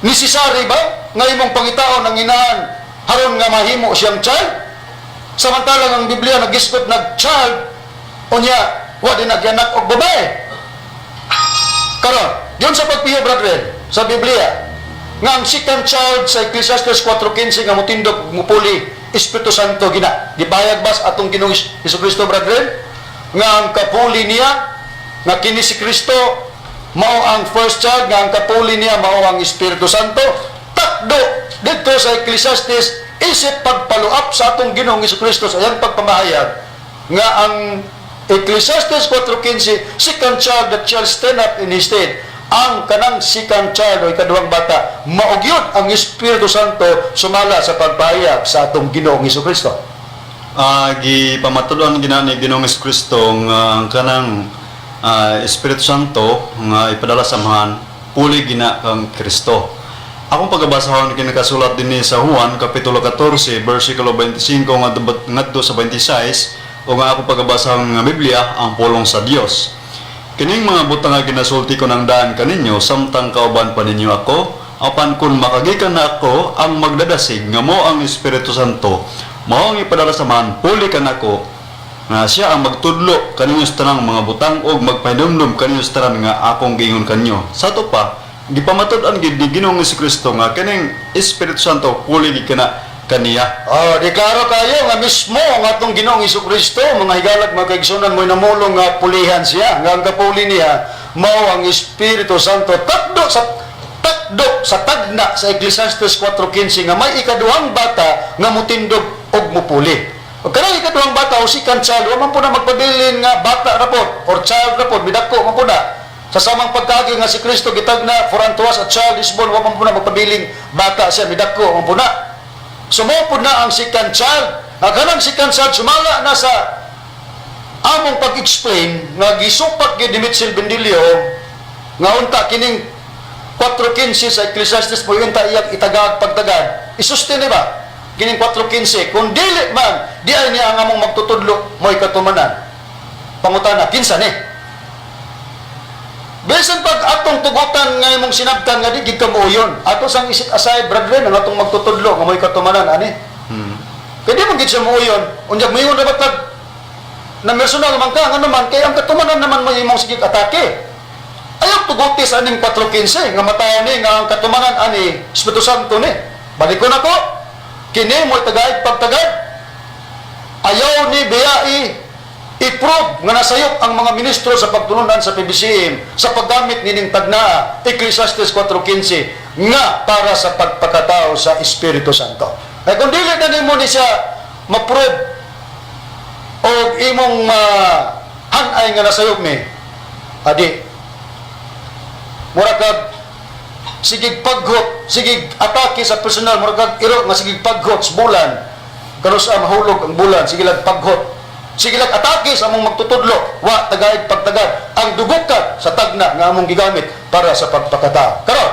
Necessary ba nga imong pangitaon ang inahan haron nga mahimo siyang child? Samantalang ang Biblia nagisgot nag child, unya wa din nagyanak og babae. Karon, yun sa pagpiyo, brethren, sa Biblia nga ang second child sa Ecclesiastes 4:15 nga mutindog mupuli, Espiritu Santo gina. Gipahayag bas atong Ginoong Kristo, brethren, nga ang kapuli niya, nga kini si Kristo mao ang first child nga ang kapuli niya mao ang Espiritu Santo. Takdo dito sa Ecclesiastes isip pagpaluap sa atong Ginoong Kristo sa iyang pagpamahayag nga ang Ecclesiastes 4:15, second child that shall stand up in his stead, ang kanang second child o ikaduhang bata mao gyud ang Espiritu Santo sumala sa pagpahayag sa atong Ginoong Kristo. Gipamatud-an gina ni Ginoong Kristo nga ang kanang Espiritu Santo nga ipadala sa Amahan puli gina kang Kristo. Akong pagabasahon kinakasulat dinhi sa Juan kapitulo 14 versikulo 25 ngadto sa 26, o nga akong pagabasahon nga Biblia ang pulong sa Dios. "Kining mga butang nga ginasulti ko ng daan kaninyo samtang kauban pa ninyo ako, apan kun makagikan na ako, ang magdadasig nga mo ang Espiritu Santo, mao ang ipadala sa Amahan puli kanako, nga siya ang magtudlo kaninyo sa tanang mga butang ug magpahinumdum kaninyo sa tanan nga akong giingon kanyo." Sa ato pa, gipamatud-an gid ni Ginoong Kristo nga kining Espiritu Santo puli gid kana kaniya. Oh, deklaro kayo nga mismo ang atong Ginoong Kristo, mga higalag, mga kaigsunan, mo'y namulong nga pulihan siya, nga ang kapuli niya mao ang Espiritu Santo. Takdo sa tagna sa Ecclesiastes 4:15 nga may ikaduhang bata nga mutindog og mupuli. O kanang ikaduhang bata o second child, wa man po na magpabilin nga bata ra pod or child ra pod, midako man po na. Sa samang pagkaagi nga si Kristo gitagna, "For unto us a child is born," wa man po na magpabiling bata siya, midako man po na. Sumupod na ang second child. Ang kanang second child, sumala na sa among pag-explain nga gisupak gyud ni Mitchell Bendilio nga unta kining 4:15 sa Ecclesiastes mo unta iyang itagag pagtagad. Isustain ba? Kining 4:15. Kung dili man, di ay niya ang among magtutudlo mo'y katumanan. Pangutana, kinsa ni? Bisan pag atong tugutan nga imong sinabtan nga di gid ka muuyon. Ato sang i-set aside, brethren, ang atong magtutudlo nga mo'y katumanan ani. Kay di man gid siya muuyon. Unya muingon ra batag na personal man ka, ngano man kay ang katumanan naman mo imong sige atake. Ayaw tuguti sa aning 4:15 nga matawo ni nga ang katumanan ani Espiritu Santo ni. Balik ko na ko. Kini mo'y tagaid pagtagad. Ayaw ni biyai i-prove nga nasayop ang mga ministro sa pagtulunan sa PBCM sa paggamit nining tagnaa Ecclesiastes 4:15 nga para sa pagpakatao sa Espiritu Santo. Ay kung dili na nimo ni siya ma-prove o imong hanay nga nasayop ni adi mura kag sigig paghot, sigig atake sa personal, mura kag iro nga sigig paghot sa bulan kanus-a mahulog ang bulan, sige lang paghot, sige lang atake sa among magtutudlo, wa tagaid pagtagad ang dugukat sa tagna nga among gigamit para sa pagpakatao. Karon,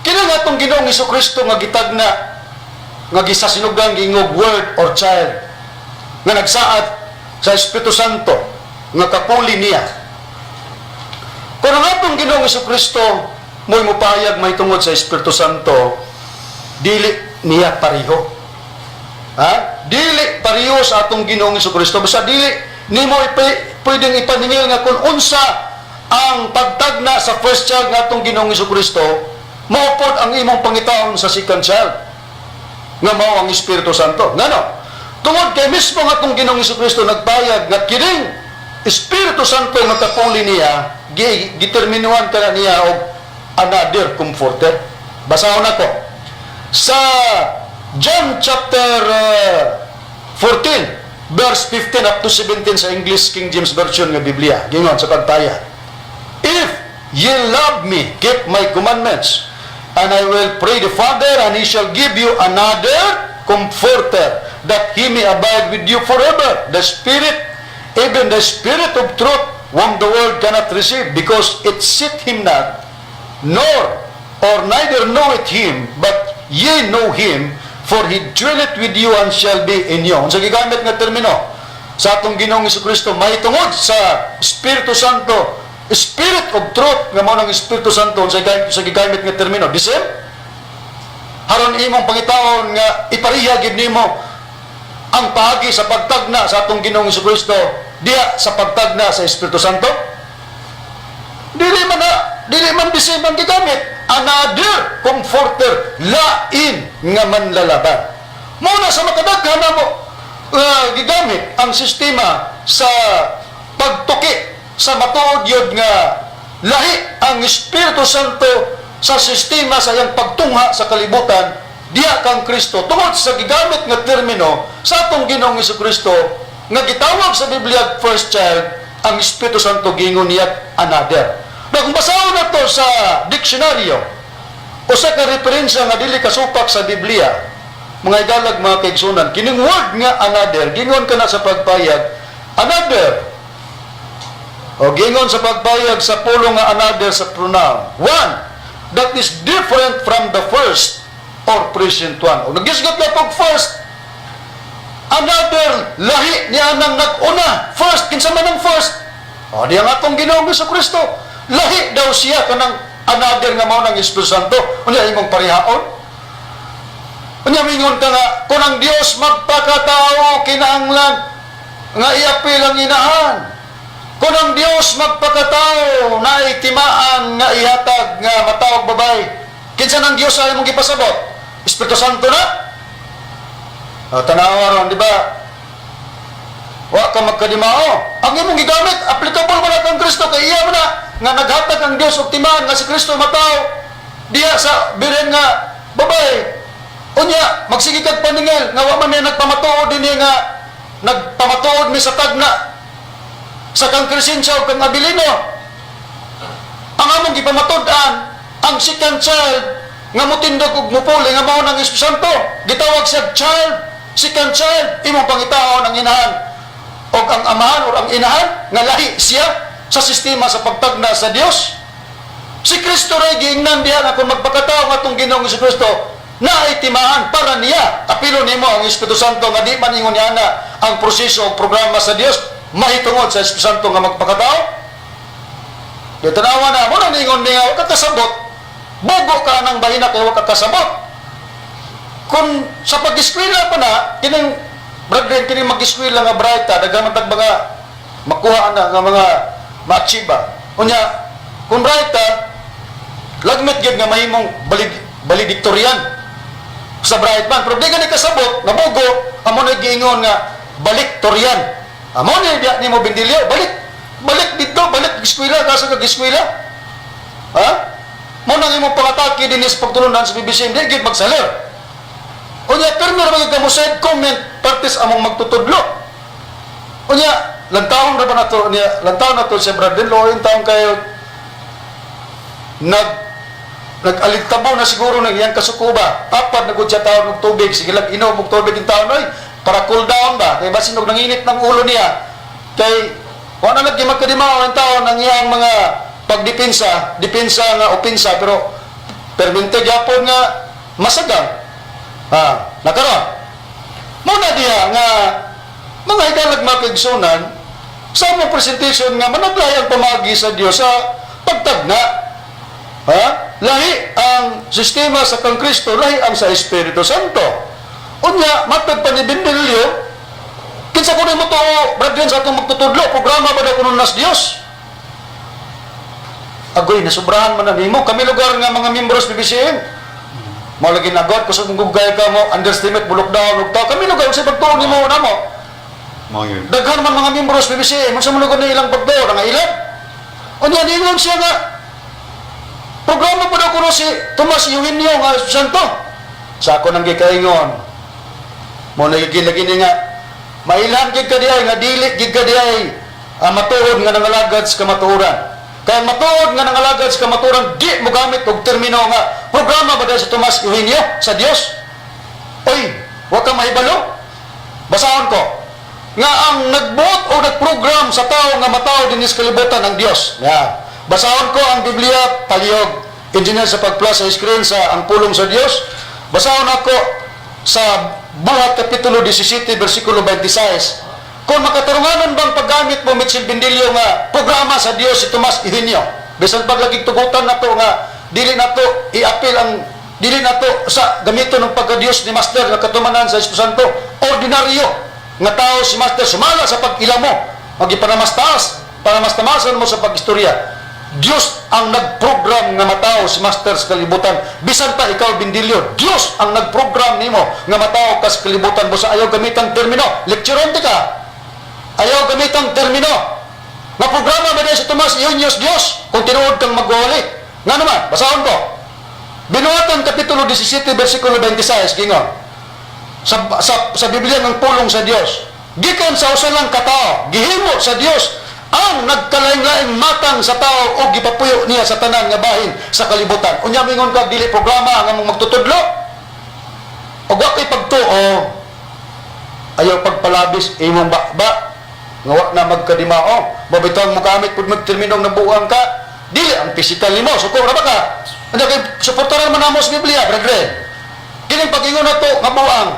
kini nga atong Ginoong Kristo nga gitagna nga gisasinugan giingog word or child nga nagsaad sa Espiritu Santo nga kapuli niya. Kung ang atong Ginoong Kristo mo'y mupayag mahitungod sa Espiritu Santo, dili niya pareho. Ha? Dili pareho sa atong Ginoong Kristo. Basta dili nimo pwedeng ipaningil nga kung unsa ang pagtagna sa first child nga atong Ginoong Kristo, mao pod ang imong pangitaon sa second child nga mao ang Espiritu Santo. Ngano? Tungod kay mismo nga atong Ginoong Kristo nagbayag nga kining Espiritu Santo nga kapuli niya, giterminuhan ka na niya og another comforter. Basahon ako. Sa John chapter 14 verse 15 up to 17 sa English King James Version nga Biblia. Gingon sa pagtaya. "If ye love me, keep my commandments, and I will pray the Father, and he shall give you another comforter, that he may abide with you forever. The Spirit, even the Spirit of truth, whom the world cannot receive, because it seeth him not, nor or neither knoweth him, but ye know him, for he dwelleth with you and shall be in you." Unsa gigamit nga termino sa atong Ginoong Kristo mahitungod sa Espiritu Santo, Spirit of truth nga mao ng Espiritu Santo? Unsa sa gigamit nga termino? The same? Haron imong pangitaon nga ipariha gid nimo ang paagi sa pagtagna sa atong Ginoong Kristo diha sa pagtagna sa Espiritu Santo? Dili man na, dili man the same ang gigamit. Another comforter, lain nga manlalaban. Mao na sa makadaghan na mo gigamit ang sistema sa pagtuki sa matuod yun nga lahi ang Espiritu Santo sa sistema sa iyang pagtungha sa kalibutan diha kang Kristo tungod sa gigamit nga termino sa atong Ginoong Kristo nga gitawag sa Biblia first child, ang Espiritu Santo gingon niya another. Na kung basahon na to sa diksyonaryo, usa ka referensya nga dili kasupak sa Biblia, mga igalag, mga kaigsunan, kining word nga another, gingon ka na sa pagpayag, another, o gingon sa pagpayag sa pulong nga another sa pronoun, one that is different from the first or present one. O nagisgot ka pag first, another, lahi niya nang nag-una. First, kinsa man ang first? O, di ang atong Ginoong Kristo. Lahi daw siya kanang another nga mao ng Espiritu Santo. Unya imong parihaon? Unya mingon ka nga kung ang Dios magpakatao, kinahanglan nga iapil ang inahan. Kung ang Dios magpakatao, naay timaan nga ihatag nga matawag babay. Kinsa nang Dios ay imong gipasabot? Espiritu Santo na? O, tanawa ron, di ba? Wa ka magkadimao. Ang imong gigamit, applicable man na kang Kristo, kay iya man na, nga naghatag ang Dios og timaan nga si Kristo matao diha sa biren nga babay. Unya, magsige kag paningil nga wa man may nagpamatuod dinhi nga nagpamatuod mi sa tagna sa kang Crescencia ug kang Abilino. Ang among gipamatud-an, ang second child nga mutindog ug mupuli nga mao ng Espiritu Santo. Gitawag siya child, second child, imong pangitaon ang inahan o ang amahan o ang inahan nga lahi siya sa sistema sa pagtagna sa Dios. Si Kristo ray giingnan diha nga kung magpakatao nga atong Ginoong Kristo, Na itimaan para niya. Apilo nimo ang Espiritu Santo nga di man ingon niya na ang proseso o programa sa Dios mahitungod sa Espiritu Santo nga magpakatao. Di tanawa na mo na ningon niya wa ka kasabot. Bugo ka ng bahina kay wa ka kasabot. Kung sa pag-eskwela pa na kining, brethren, kining mag-eskwela nga braita, daghan man tag mga makuha na nga mga ma-achieve ba. Unya kung braita, lagmit gyud nga mahimong valedictorian sa bright man. Pero di gani kasabot, nabugo, amo na giingon nga baliktorian. Amo na diya nimo, Bendilio, balik balik dito, balik eskwela, kaso ka eskwela. Ha? Mo nang imong pangatake dinis pagtulunan sa BBC, hindi gyud magsaler. Unya pirmi ra magyud ka mo side comment partis among magtutudlo. Unya lantawon ra ba nato niya, lantawon nato si Brother Lo, yung taong kayo nag-aligtabo na siguro ng iyang kasukuba. Tapad na gud siya tawag og tubig. Sige lang, inom og tubig yung taon, oy. Para cool down ba? Kay basin og nanginit ng ulo niya. Kay wala na lagi magkadimaw ang taon ang iyang mga pagdepensa, depensa nga opinsa, pero permente gyapon nga masagang. Ha, nakaron. Muna diha nga mga higalag, mga kaigsunan, sa among presentation nga managlay ang pamagi sa Dios sa pagtagna. Ha? Lahi ang sistema sa kang Kristo, lahi ang sa Espiritu Santo. Unya, matag pa ni Bendilio, kinsa kuno mo to, brethren, sa atong magtutudlo, programa ba daw kuno nas Dios? Agoy, nasubrahan man na nimo. Kami lugar nga mga membros BBCM. Mao lagi nagot kusog mong gugay ka mo, underestimate, bulok down, ug tao. Kami lugar, sa pagtuon nimo namo. Mao yun. Daghan man mga membros BBCM, unsa man lugar na ilang pagtuo, nga ilan? Unya, ningon siya nga, programa pa daw kuno si Tomas Eugenio nga Santo. Sa ako nang gikaingon, mo nagigilagi ni nga, mailhan gid ka diay nga dili gid ka diay matuod nga nangalagad sa kamatuoran. Kaya matuod nga nangalagad sa kamatuoran, di mo gamit og termino nga programa ba daw si Tomas Eugenio sa Dios. Oy, wa ka mahibalo. Basahon ko nga ang nagbuot o nagprogram sa tao nga matao dinhi sa kalibutan ang Dios. Yeah. Basahon ko ang Biblia palihog. Engineer, sa pag-plus sa screen sa ang pulong sa Dios. Basahon ako sa Buhat Kapitulo 17 versikulo 26. Kung makatarunganon bang paggamit mo, Mitchell Bendilio, nga programa sa Dios si Tomas Eugenio. Bisan paglagig tugutan nato nga dili nato iapil ang dili nato sa gamiton ng pagka-Dios ni Master nga katumanan sa Espiritu Santo, ordinaryo nga tao si Master sumala sa pag-ila mo magipanamastaas para mas tamasan mo sa pag-istorya. Diyos ang nagprogram nga matao si Master sa kalibutan. Bisan pa ikaw, Bindilyo, Diyos ang nagprogram nimo nga matao ka sa kalibutan. Busa ayaw gamitan termino. Lectureante ka. Ayaw gamitan termino nga programa ba si Tomas Eugenio Diyos kung tinuod kang magwawali. Nga naman, basahon ko. Binuhatan Kapitulo 17, versikulo 26, gingon. Sa Biblia ng pulong sa Dios. Gikan sa usa lang katao, gihimo sa Dios ang nagkalain-laing matang sa tao o gipapuyo niya sa tanan nga bahin sa kalibutan. Unya mingon ka dili programa ang among magtutudlo. Og wa kay pagtuo, ayaw pagpalabis imong ba nga wa na magkadimao. Mabitang mo gamit pud magterminong nabuang ka, dili ang physical nimo, suko ra ba ka? Ano kay suportaran man namo sa Biblia, brethren. Kining pag-ingon nato nga buang,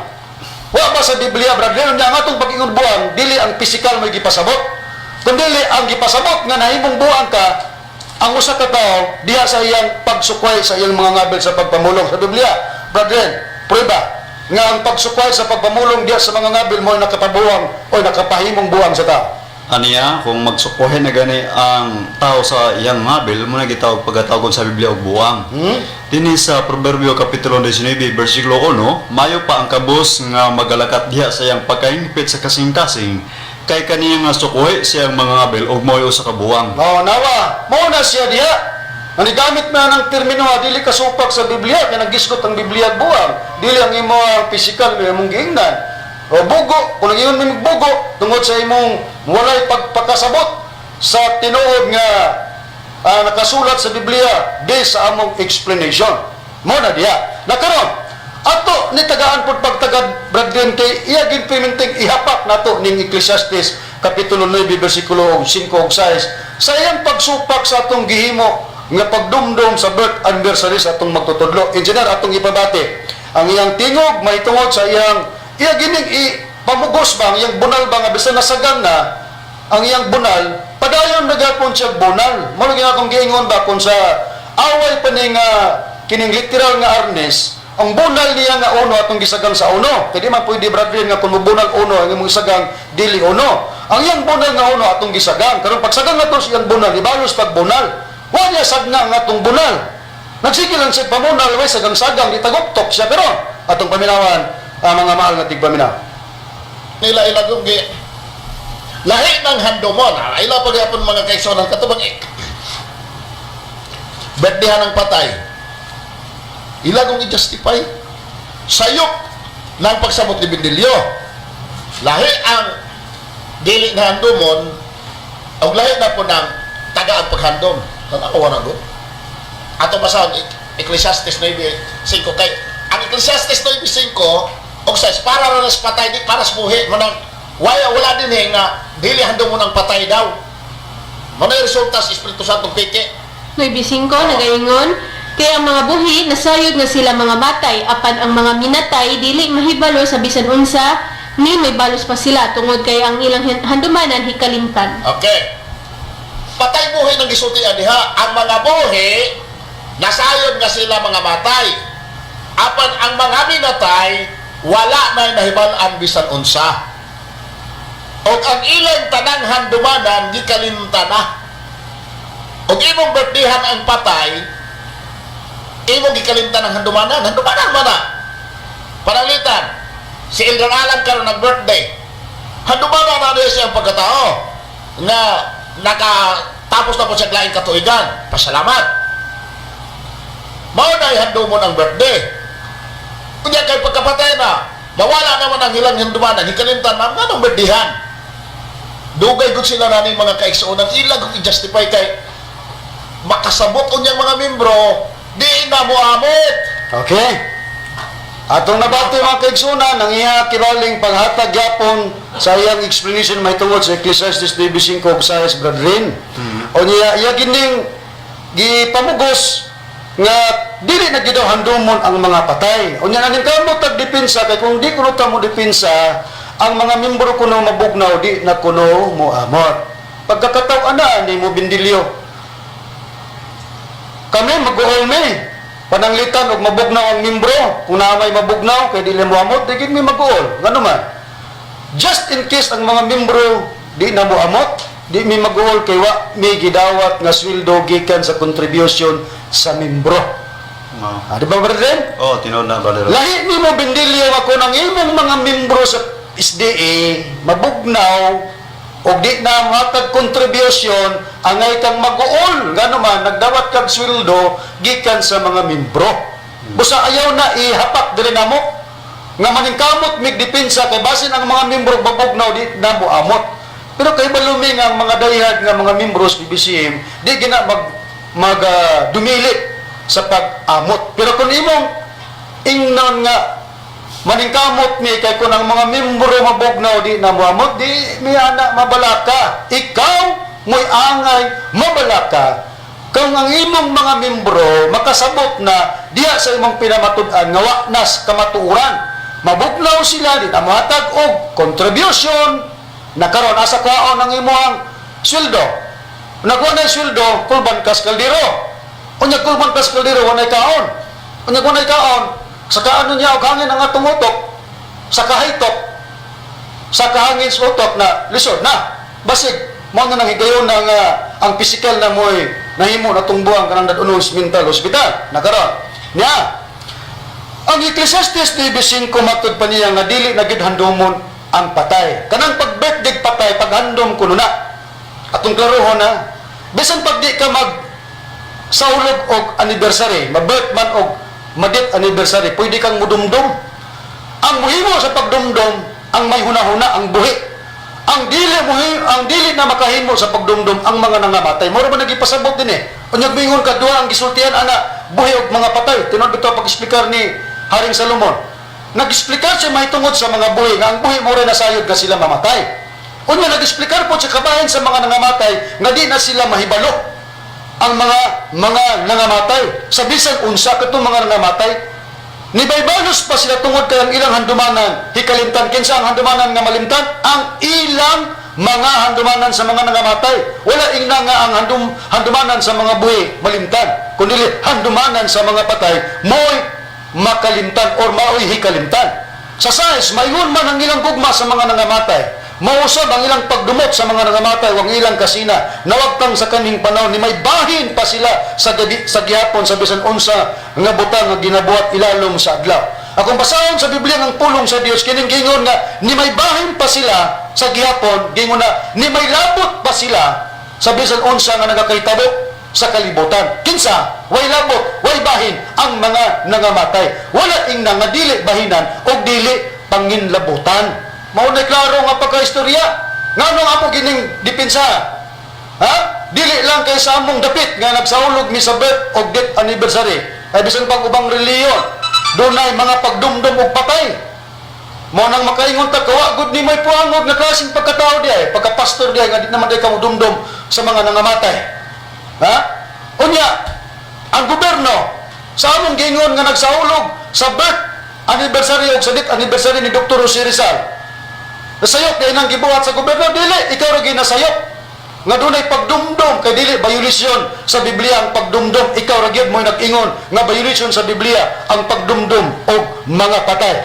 wa ba sa Biblia, brethren? Nya ang atong pag-ingon buang, dili ang physical mo gipasabot, kundi ang gipasabot nga nahimong buang ka ang usa ka tawo diha sa iyang pagsukway sa iyang mga ngabil sa pagpamulong sa Biblia. Brethren, prueba nga ang pagsukway sa pagpamulong diha sa mga ngabil mo ay nakapabuang o nakapahimong buang sa tao. Aniya, kung magsukuhin na gani ang tao sa iyang ngabil, mo na gitawag pagkatawgon sa Biblia og buang. Dinhi sa Proverbio Kapitulo 19, versikulo 1, mayo pa ang kabus nga magalakat diha sa iyang pagkaingpit sa kasing-kasing, kay kaniya nga sukuhi sa iyang mga ngabil og mo'y usa ka buang. Oh, nawa, mao na siya diha. Nanigamit na ng termino nga dili kasupak sa Biblia kay nagisgot ang Biblia ag buang. Dili ang imo ang physical may imong giingnan. O bugo, kung nag-ingon mi bugo tungod sa imong walay pagpakasabot sa tinuod nga nakasulat sa Biblia based sa among explanation. Mo na diha. Nakaron, ato ni tagaan pud pagtagad, brethren, kay iya gin ihapak nato ning Ecclesiastes Kapitulo 9 versikulo 5 ug 6 sa iyang pagsupak sa atong gihimo nga pagdumdum sa birth anniversary sa atong magtutudlo. Engineer, atong ipabati. Ang iyang tingog mahitungod sa iyang iya gining i pamugos ba ang iyang bunal ba nga bisan nasagang na ang iyang bunal, padayon na gapon siya bunal. Mao lagi akong giingon ba kung sa away pa ni nga kining literal nga arnes, ang bunal niya nga uno atong gisagang sa uno. Kaya di man pwede, brethren, nga kung mobunal uno ang imong isagang dili uno. Ang iyang bunal nga uno atong gisagang. Karon pagsagang nato sa iyang bunal, ibalos pag bunal. Wa niya sagna nga atong bunal. Nagsige lang siya pamunal, way sagang-sagang, di taguktok siya. Pero atong paminawan, ang mga mahal nga tigpaminaw. Nila ilagong gi lahi ng handomon. Ah, ila pagyapon, mga kaigsuonan, katubang birthday ng patay, ilagong i-justify sayop ng pagsabot ni Bendilio. Lahi ang dili nga handomon og lahi na po ng taga ang paghandom. Tan-awa na gud ato basahon Ecclesiastes 9:5, kay ang Ecclesiastes 9:5 og 6 para ra sa patay, di para sa buhi. Manang wala din eh nga dili handom mo ng patay daw. Mo na resulta sa Espiritu Santo piki. 9.5, nagaingon, "Kay ang mga buhi, nasayod nga sila mga matay, apan ang mga minatay, dili mahibalo sa bisan unsa, ni may balos pa sila, tungod kay ang ilang handumanan hikalimtan." Okay, patay buhi ng gisultian diha. Ang mga buhi, nasayod nga sila mga matay, apan ang mga minatay, wala na nahibal-an bisan unsa og ang ilang tanang handumanan gikalimtan na. Og imong birthdayhan ang patay, imong gikalimtan ang handumanan. Handumanan man na. Pananglitan si Elder Alan karon nag birthday, handumanan na niya siyang pagkatao nga nakatapos na po siya laing katuigan. Pasalamat. Mao na handumon ang birthday. Kunya kay pagkapatay na, mawala naman ang ilang handumanan, hikalimtan na. Nganong birthdayhan? Dugay gud sila nani, mga kaigsuonan, ilag kung i-justify kay makasabot unyang mga membro di na moamot. Okay. Atong nabati, mga kaigsunan, ang iya kibaling paghatag yapon sa iyang explanation mahitungod sa Ecclesiastes 9:5 ug 6, brethren. O niya, iya gining gipamugos nga dili na gid daw handumon ang mga patay. O niya nanin kamo tag depensa kay kung di kuno ta mo depensa, ang mga membro kuno mabugnaw, di na kuno moamot. Pagkakataw ana ni mo bindilyo, kami mag-uol mi. Pananglitan og mabugnaw ang membro, kung naa may mabugnaw kay dili mo amot, di gid mi mag-uol. Ngano man? Just in case ang mga membro di na mo amot, di mi mag-uol kay wa mi gidawat nga sweldo gikan sa contribution sa membro. Oh. Ah, di ba, brethren? Oh, tinuod na, brother. Lahi nimo bindilyo ako ng imong mga membro sa SDA mabugnaw og di na matag contribution, angay kang mag-uol, ngano man nagdawat kag sweldo gikan sa mga membro. Busa ayaw na ihapak diri namo nga maningkamot mig depensa kay basin ang mga membro babugnaw, di na mo amot. Pero kay balumi nga ang mga dayhag nga mga membro sa PBCM di gina mag mag dumilit sa pag-amot. Pero kung imong ingnon nga maningkamot mi kay kung ang mga membro mabugnaw, di na moamot, di mi ana mabalaka. Ikaw mo'y angay mabalaka kung ang imong mga membro makasabot na diha sa imong pinamatud-an nga wa nas kamatuoran, mabugnaw sila, di na mohatag og contribution na. Karon asa kwaon ang imong sweldo? Nakuha na yung sweldo, kulban kas kaldero. Unya kulban kas kaldero, walay kaon. Unya walay kaon, sa kaano niya og hangin ang atong utok, sa kahaytok, sa kahangin sa utok na lisod na. Basig mao na nang higayon na nga ang pisikal na mo'y nahimo na tungbuang kanang dad-unon sa mental hospital. Nakaron. Niya, ang Ecclesiastes 9:5 matud pa niya nga dili na gid handumon ang patay. Kanang pag-birthday patay, paghandom kuno na. Atong klarohon na, bisan pag di ka mag saulog og anniversary, ma-birth man og ma-death anniversary, pwede kang mudumdum. Ang muhimo sa pagdumdum, ang may hunahuna, ang buhi. Ang dili na makahimo sa pagdumdum ang mga nangamatay. Moro ba nagipasabot din eh. Unyag mingon ka duha ang gisultian ana, buhi og mga patay. Tinuod bitaw pag-explicar ni Haring Salomon. Nag-explicar siya mahitungod sa mga buhi nga ang buhi mo rin nasayod nga sila mamatay. Unya nag-explicar po siya kabahin sa mga nangamatay nga di na sila mahibalo ang mga nangamatay sa bisan unsa katong mga nangamatay. Nibaybalos pa sila tungod kay ang ilang handumanan hikalimtan. Kinsa ang handumanan nga malimtan? Ang ilang mga handumanan sa mga nangamatay. Wala ingna nga ang handumanan sa mga buhi malimtan, kundi handumanan sa mga patay mo'y makalimtan or maoy hikalimtan. Sa size, maingon man ang ilang gugma sa mga nangamatay. Mausab ang ilang pagdumot sa mga nangamatay o ang ilang kasina. Nawagtang sa kaning panahon ni may bahin pa sila sa gihapon sa bisan unsa nga butang nga ginabuhat ilalom sa adlaw. Akong basahon sa Biblia ang pulong sa Dios, kining gingon nga ni may bahin pa sila sa gihapon, gingon na ni may labot pa sila sa bisan unsa nga nagakahitabo sa kalibutan. Kinsa? Way labot, way bahin ang mga nangamatay. Wala ingna nga dili bahinan o dili panginlabutan. Mao na klaro nga pagkaistorya. Nganong amo gining depensa? Ha? Dili lang kay sa among dapit nga nagsaulog mi sa birth og death anniversary. Ay bisan pang ubang reliyon, dunay mga pagdumdum og patay. Mao nang makaingon ta kawa gud ni may puangod nga klaseng pagkatao di ay, pagkapastor di ay nga di naman di ka modumdum sa mga nangamatay. Ha? Unya, ang gobyerno sa among gingon nga nagsaulog sa birth anniversary og sa death anniversary ni Dr. Jose Rizal. Nasayop kay nang gibuhat sa gobyerno, dili ikaw ra ginasayop nga dunay pagdumdum, kay dili violation sa Biblia ang pagdumdum. Ikaw ra gyud mo'y nag-ingon nga violation sa Biblia ang pagdumdum og mga patay.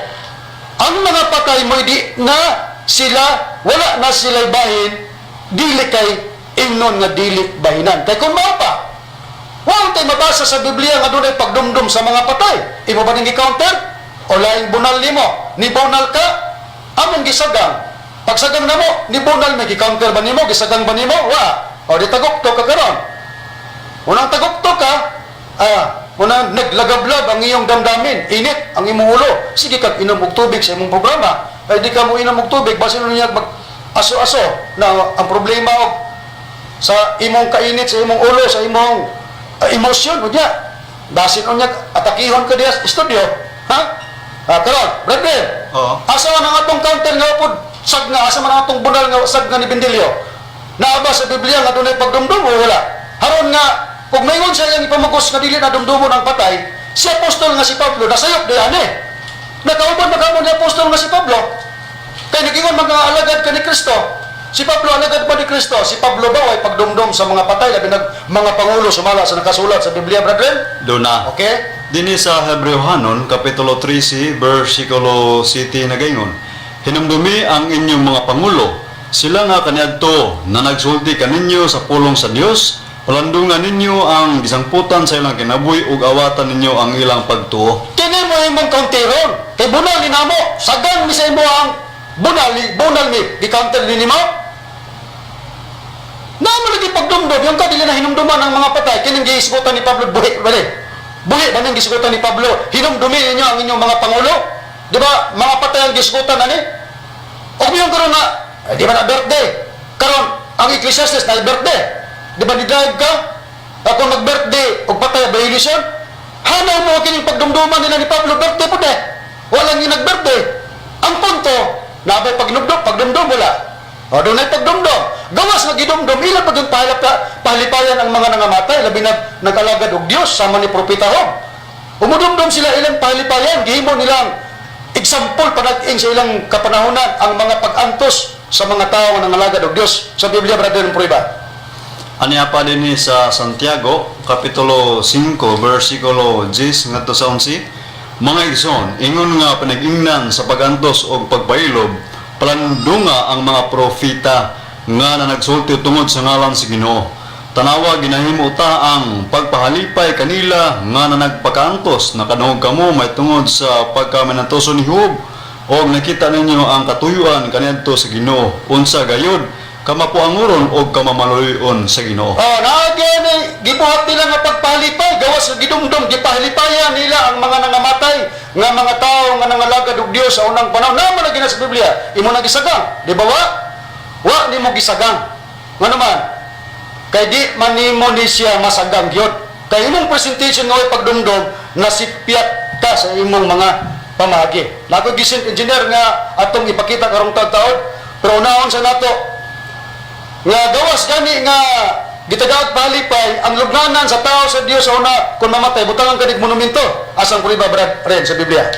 Ang mga patay mo'y di na sila, wala na sila'y bahin, dili kay ingnon nga dili bahinan. Kay kung mao pa, wala tay mabasa sa Biblia nga dunay pagdumdum sa mga patay. Imo ba ning gi-counter? O laing bunal nimo? Ni bunal ka? Among gisagang. Pagsagang namo, ni bunal may gi-counter ba nimo? Gisagang ba nimo? Wa. O di tagukto ka karon. Unang tagukto ka, unang naglagablab ang iyong damdamin, init ang imong ulo. Sige kag inom og tubig sa imong programa. Ay di ka mo inom og tubig, basin niya mag aso-aso na ang problema og sa imong kainit, sa imong ulo, sa imong emosyon, unya. Basin unya atakihon ka diya sa studio. Ha? Karon, brother. Oo. Asa man ang atong counter nga upod sag nga, asa man ang atong bunal nga sag nga ni Bendilio? Naa ba sa Biblia nga dunay pagdumdum o wala? Haron nga kung maingon sa iyang ipamugos nga dili na dumdumon ang patay, si apostol nga si Pablo nasayop di ani. Nakauban ba kamo ni apostol nga si Pablo? Kay nagingon mga alagad ka ni Kristo. Si Pablo alagad ba ni Kristo? Si Pablo ba way pagdumdum sa mga patay, labi nag mga pangulo sumala sa nakasulat sa Biblia, brethren? Duna. Okay? Dini sa Hebreohanon, Kapitulo 13, versikulo 7 nagaingon, "Hinumdumi ang inyong mga pangulo, sila nga kaniadto na nagsulti kaninyo sa pulong sa Dios, palandungan ninyo ang gisangputan sa ilang kinabuhi ug awatan ninyo ang ilang pagtuo." Kini mo imong counteron. Kay bunal ni namo, sagang mi sa imo ang bunal, bunal mi, gi-counter ni nimo. Namo lagi pagdumdum, yung ka dili na hinumduman ang mga patay, kining gihisgutan ni Pablo, buhi bali. Buhi ba ning gisgutan ni Pablo? Hinumdumi ninyo ang inyong mga pangulo. Di ba mga patay ang gisgutan ani? Og yung karon na, eh, di ba na birthday? Karon ang Ecclesiastes na birthday. Di ba ni drive ka? Ako mag-birthday og patay violation? Hanaw mo kining pagdumduman nila ni Pablo, birthday po de. Walang yung nag-birthday. Ang punto, nabay pagnumdum, pagdumdum wala. O dunay pagdumdum. Gawas nga gidumdum, ila pag yung pahalipayan ang mga nangamatay, labi na nag-alagad og Dios sama ni Propeta Job. Umudumdum sila ilang pahalipayan, gihimo nilang example panag-ing sa ilang kapanahonan ang mga pag-antos sa mga tao nga nangalagad og Dios. Sa Biblia, brother, ng prueba. Aniya pa dinhi sa Santiago, Kapitulo 5, versikulo 10 ngadto sa 11, "Mga igsoon, ingon nga panag-ingnan sa pagantos og pagpailob, palandunga ang mga propeta nga nanagsulti tungod sa ngalan sa Ginoo. Tanawa ginahimo ta ang pagpahalipay kanila nga nanagpakaantos. Nakadungog kamo may tungod sa pagkaminantoso ni Job og nakita ninyo ang katuyuan kaniadto sa Ginoo. Unsa gayud kamapuanguron og kamamaluyon sa Ginoo." Oh, naagi ni gibuhat nila nga pagpahalipay, gawas sa gidumdum gipahalipayan nila ang mga nangamatay nga mga tao nga nangalagad og Dios sa unang panahon. Naa man na sa Biblia, imo na gisagang, di ba wa? Wa nimo gisagang. Nga naman, kay di man nimo ni siya masagang gyud. Kay imong presentation nga way pagdumdum, nasipyat ka sa imong mga pamagi. Nako gisin engineer nga atong ipakita karong taud, pero unahon sa nato nga gawas gani nga Gitagaot palipay ang lubnganan sa tao sa Dios sa una kung mamatay, butangan kanig monumento. Asang prueba, Brad Ren, sa Biblia?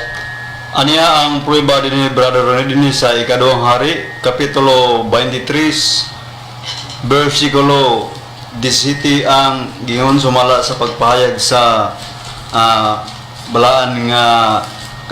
Aniya ang prueba dinhi, Brother Ronnie, dinhi sa Ikaduhang Hari, kapitulo 23, versikulo 17 ang gingon sumala sa pagpahayag sa balaan nga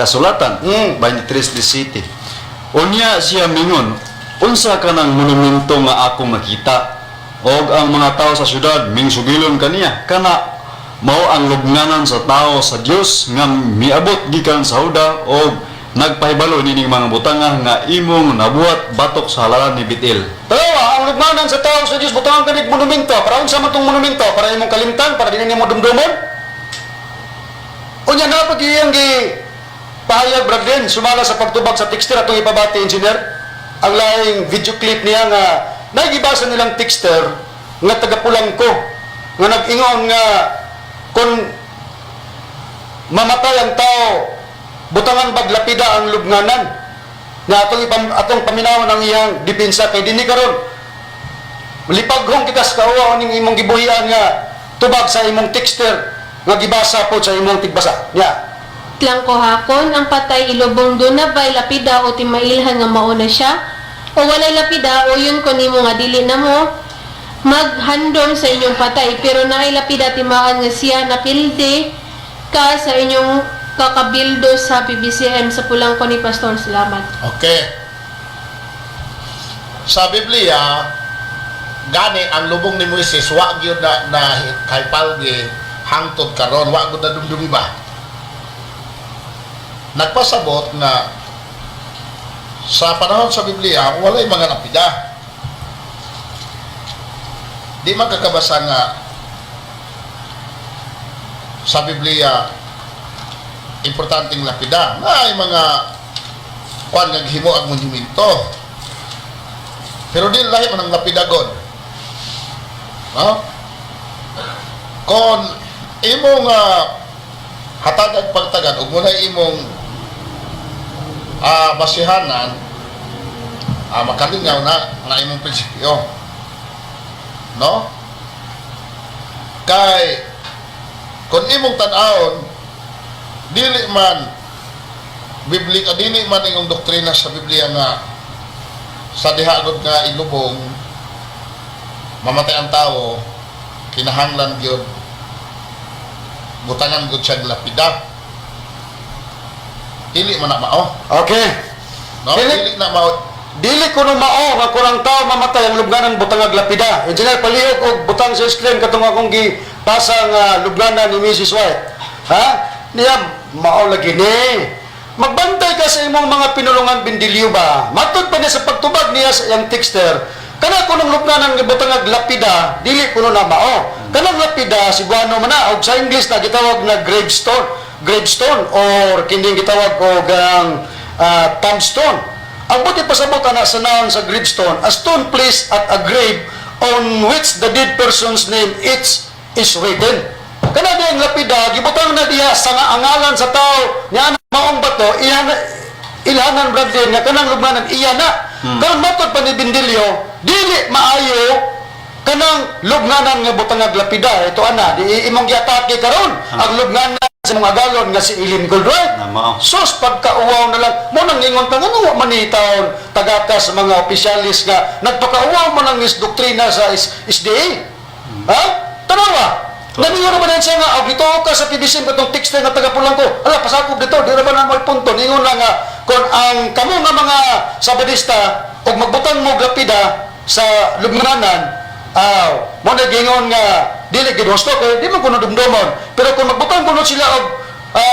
kasulatan. 23:17. Unya siya mingon, "Unsa kanang monumento nga akong nakita?" Og ang mga tao sa syudad mingsugilon kaniya, "Kana mao ang lubnganan sa tao sa Dios nga miabot gikan sa Huda og nagpahibalo nining mga butanga nga imong nabuhat batok sa halaran ni Betel." Tanawa, ang lubnganan sa tao sa Dios, butangan kanig monumento. Para unsa man tong monumento? Para imong kalimtan, para dili nimo dumdumon? Unya na pag iyang gi pahayag, Brad Ren, sumala sa pagtubag sa texter atong ipabati, engineer. Ang laing video clip niya nga nagibasa nilang texter nga taga Pulangko nga nag-ingon nga kung mamatay ang tao, butangan baglapida ang lubnganan na atong paminawan ang iyang depensa kay dinhi karon lipaghong kita sa kauwa ning imong gibuhian nga tubag sa imong texter nga gibasa po sa imong tigbasa niya. Lang ko hakon, ang patay ilubong duna bay lapida o timailhan nga mauna siya? O walay lapida, o yun ko nimo nga dili na mo maghandom sa inyong patay, pero naay lapida, timaan nga siya napilde ka sa inyong kakabildo sa PBCM sa pulang ko ni Pastor. Salamat. Okay. Sa Biblia, gani ang lubong ni Moises wa gyud na kay palgi hangtod karon, wa gyud na dumdumi ba. Nagpasabot nga sa panahon sa Biblia walay mga lapida. Di magkakabasa nga sa Biblia importanteng lapida na ay mga kuan nga gihimo ang monumento. Pero di lahi man ang lapidagon. No? Kon imong hatagag pagtagad ug muna imong basihanan, makalingaw na nga imong prinsipyo. No? Kay kung imong tan-awon, dili man biblik dili man ingong doktrina sa Biblia nga sa dihagod nga ilubong, mamatay ang tao, kinahanglan gyud butangan gyud siya lapida. Dili man na mao. No? Dili- Dili na mao. Dili kuno mao nga kung ang tao mamatay, ang lubnganan butangag lapida. Engineer, palihog og butang sa screen katong akong gipasa nga lubnganan ni Mrs. White. Ha? Niya mao lagi ni. Magbantay ka sa imong mga pinulungan, Bindilyo ba? Matud pa niya sa pagtubag niya sa iyang texter. Kana kunong lubnganan nga butangag lapida, dili kuno na mao. Kanang lapida Cebuano man na og sa English na gitawag na gravestone, gravestone or kining gitawag og ang tombstone. Ang buti pasabot ana sa noun sa gravestone, a stone placed at a grave on which the dead person's name is written. Kana diyang lapida, gibutang na diha sa nga angalan sa tao, niya maong bato, iya na, ilhanan, brother, nga kanang lubnganan, iya na. Karon matod pa ni Bindilyo, dili maayo kanang lubnganan nga butangag lapida. Ito ana, di imong giatake karon ang lubnganan sa mga agalon nga si Ellen Goldwhite. Na mao. Sus, pagkauwaw na lang. Mo nang ingon ta nga wa man ni taon tagaka sa mga opisyalis nga nagpakauwaw man ang is doktrina sa SDA. Ha? Tanawa. Namingon naman din siya nga, og dito ka sa PBC katong text nga taga Pulangko. Ala, pasakop dito, di ra ba na may punto. Ningon lang nga kon ang kamo nga mga Sabadista og magbutang mo og lapida sa lubnganan, aw, mo na gingon nga dili gid husto kay di man kuno dumdumon. Pero kung magbutang kuno sila og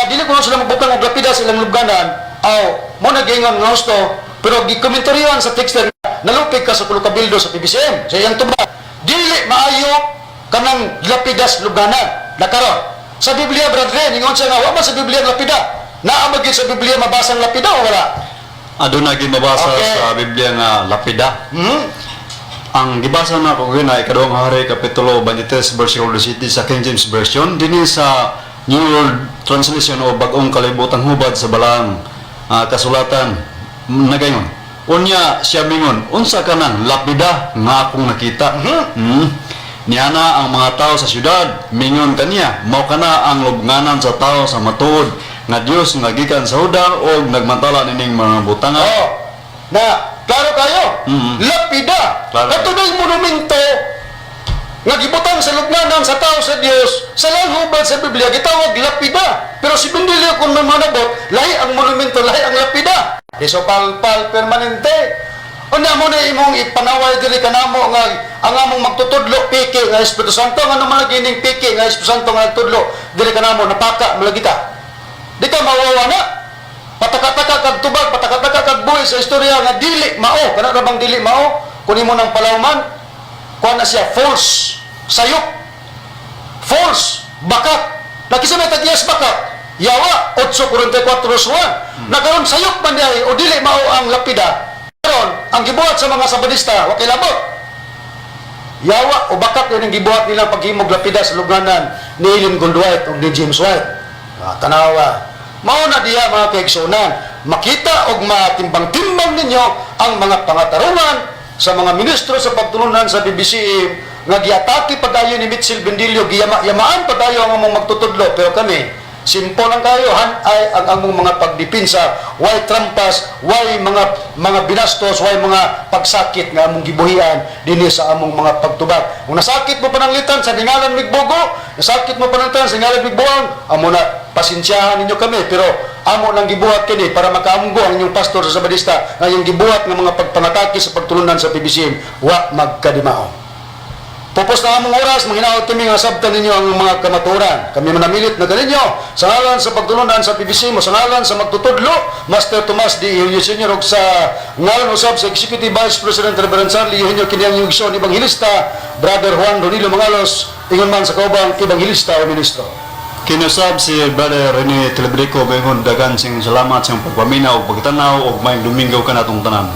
dili kuno sila magbutang og lapida sa ilang lubganan, aw, mo na gingon nga husto, pero gikomentaryohan sa texter nalupig ka sa Pulukabildo sa PBCM sa iyang tubag. Dili maayo kanang lapidas lubganan. Nakaron sa Biblia, brethren, ingon siya nga wa man sa Biblia ang lapida. Naa ba gyud sa Biblia mabasang lapida o wala? Aduna gyud mabasa sa Biblia nga lapida. Ang gibasa na ko gyud ay Ikaduhang Hari kapitulo 23 versikulo 17 sa King James Version dinhi sa New World Translation o Bagong Kalibutang Hubad sa Balaang Kasulatan nagayon. Unya siya mingon, "Unsa kanang lapida nga akong nakita?" Niana ang mga tao sa syudad, mingon kaniya, mao kana ang lubnganan sa tao sa matuod nga Dios nga gikan sa Huda og nagmantala nining mga butanga. Oh, na klaro kayo. Lapida. Klaro. Kato monumento nga gibutang sa lubnganan sa tao sa Dios sa langhubad sa Biblia gitawag lapida. Pero si Bendilio kung may manabot, lahi ang monumento, lahi ang lapida. Di so palpal permanente. Unya mo na imong ipanaway diri kanamo nga ang among magtutudlo piki nga Espiritu Santo, nga naman gining piki nga Espiritu Santo nga nagtudlo diri kanamo, napaka malagi ka. Di ka mawawa na. Pataka-taka kag tubag, pataka-taka kag buhi sa istorya nga dili mao. Kana ra bang dili mao? Kun imo nang palawman, kuan na siya false, sayop. False, bakat. Nakisa may tagiyas bakat. Yawa 8:44. Na karon sayop man diay o dili mao ang lapida. Karon ang gibuhat sa mga Sabadista, wa kay labot. Yawa o bakat yun ang gibuhat nilang paghimog lapida sa lubnganan ni Ellen Goldwhite o ni James White. Ah, tanawa. Mao na diya, mga kaigsunan, makita og matimbang-timbang ninyo ang mga pangatarungan sa mga ministro sa pagtulunan sa BBCM nga giatake padayon ni Mitchell Bendilio, giyama-yamaan padayon ang among magtutudlo, pero kami simple lang kayo, han ay ang among mga pagdipinsa, why trampas, why mga binastos, why mga pagsakit nga among gibuhian dinhi sa among mga pagtubag. Kung nasakit mo pananglitan sa dingalan migbogo, nasakit mo pananglitan sa dingalan migbuang, amo na pasensyahan ninyo kami, pero amo nang gibuhat kini para makaamgo ang inyong pastor sa Sabadista nga yung gibuhat ng mga pagpangatake sa pagtulunan sa PBCM wa magkadimao. Pupos na among oras, manghinaot kami nga sabtan ninyo ang mga kamaturan. Kami manamilit na ganinyo sa ngalan sa pagtulunan sa PBC mo, sa ngalan sa magtutudlo, Master Tomas D. Eugenio Sr. ug sa ngalan usab sa Executive Vice President Reverend Charlie Eugenio Kiniang Yugson, Evangelista, Brother Juan Ronilo Mangalos, ingon man sa kaubang Evangelista o Ministro. Kinusab si Brother Rene Telebrico, bengon dagan sing salamat sa iyong pagpaminaw ug pagtanaw ug maayong Domingo kanatong tanan.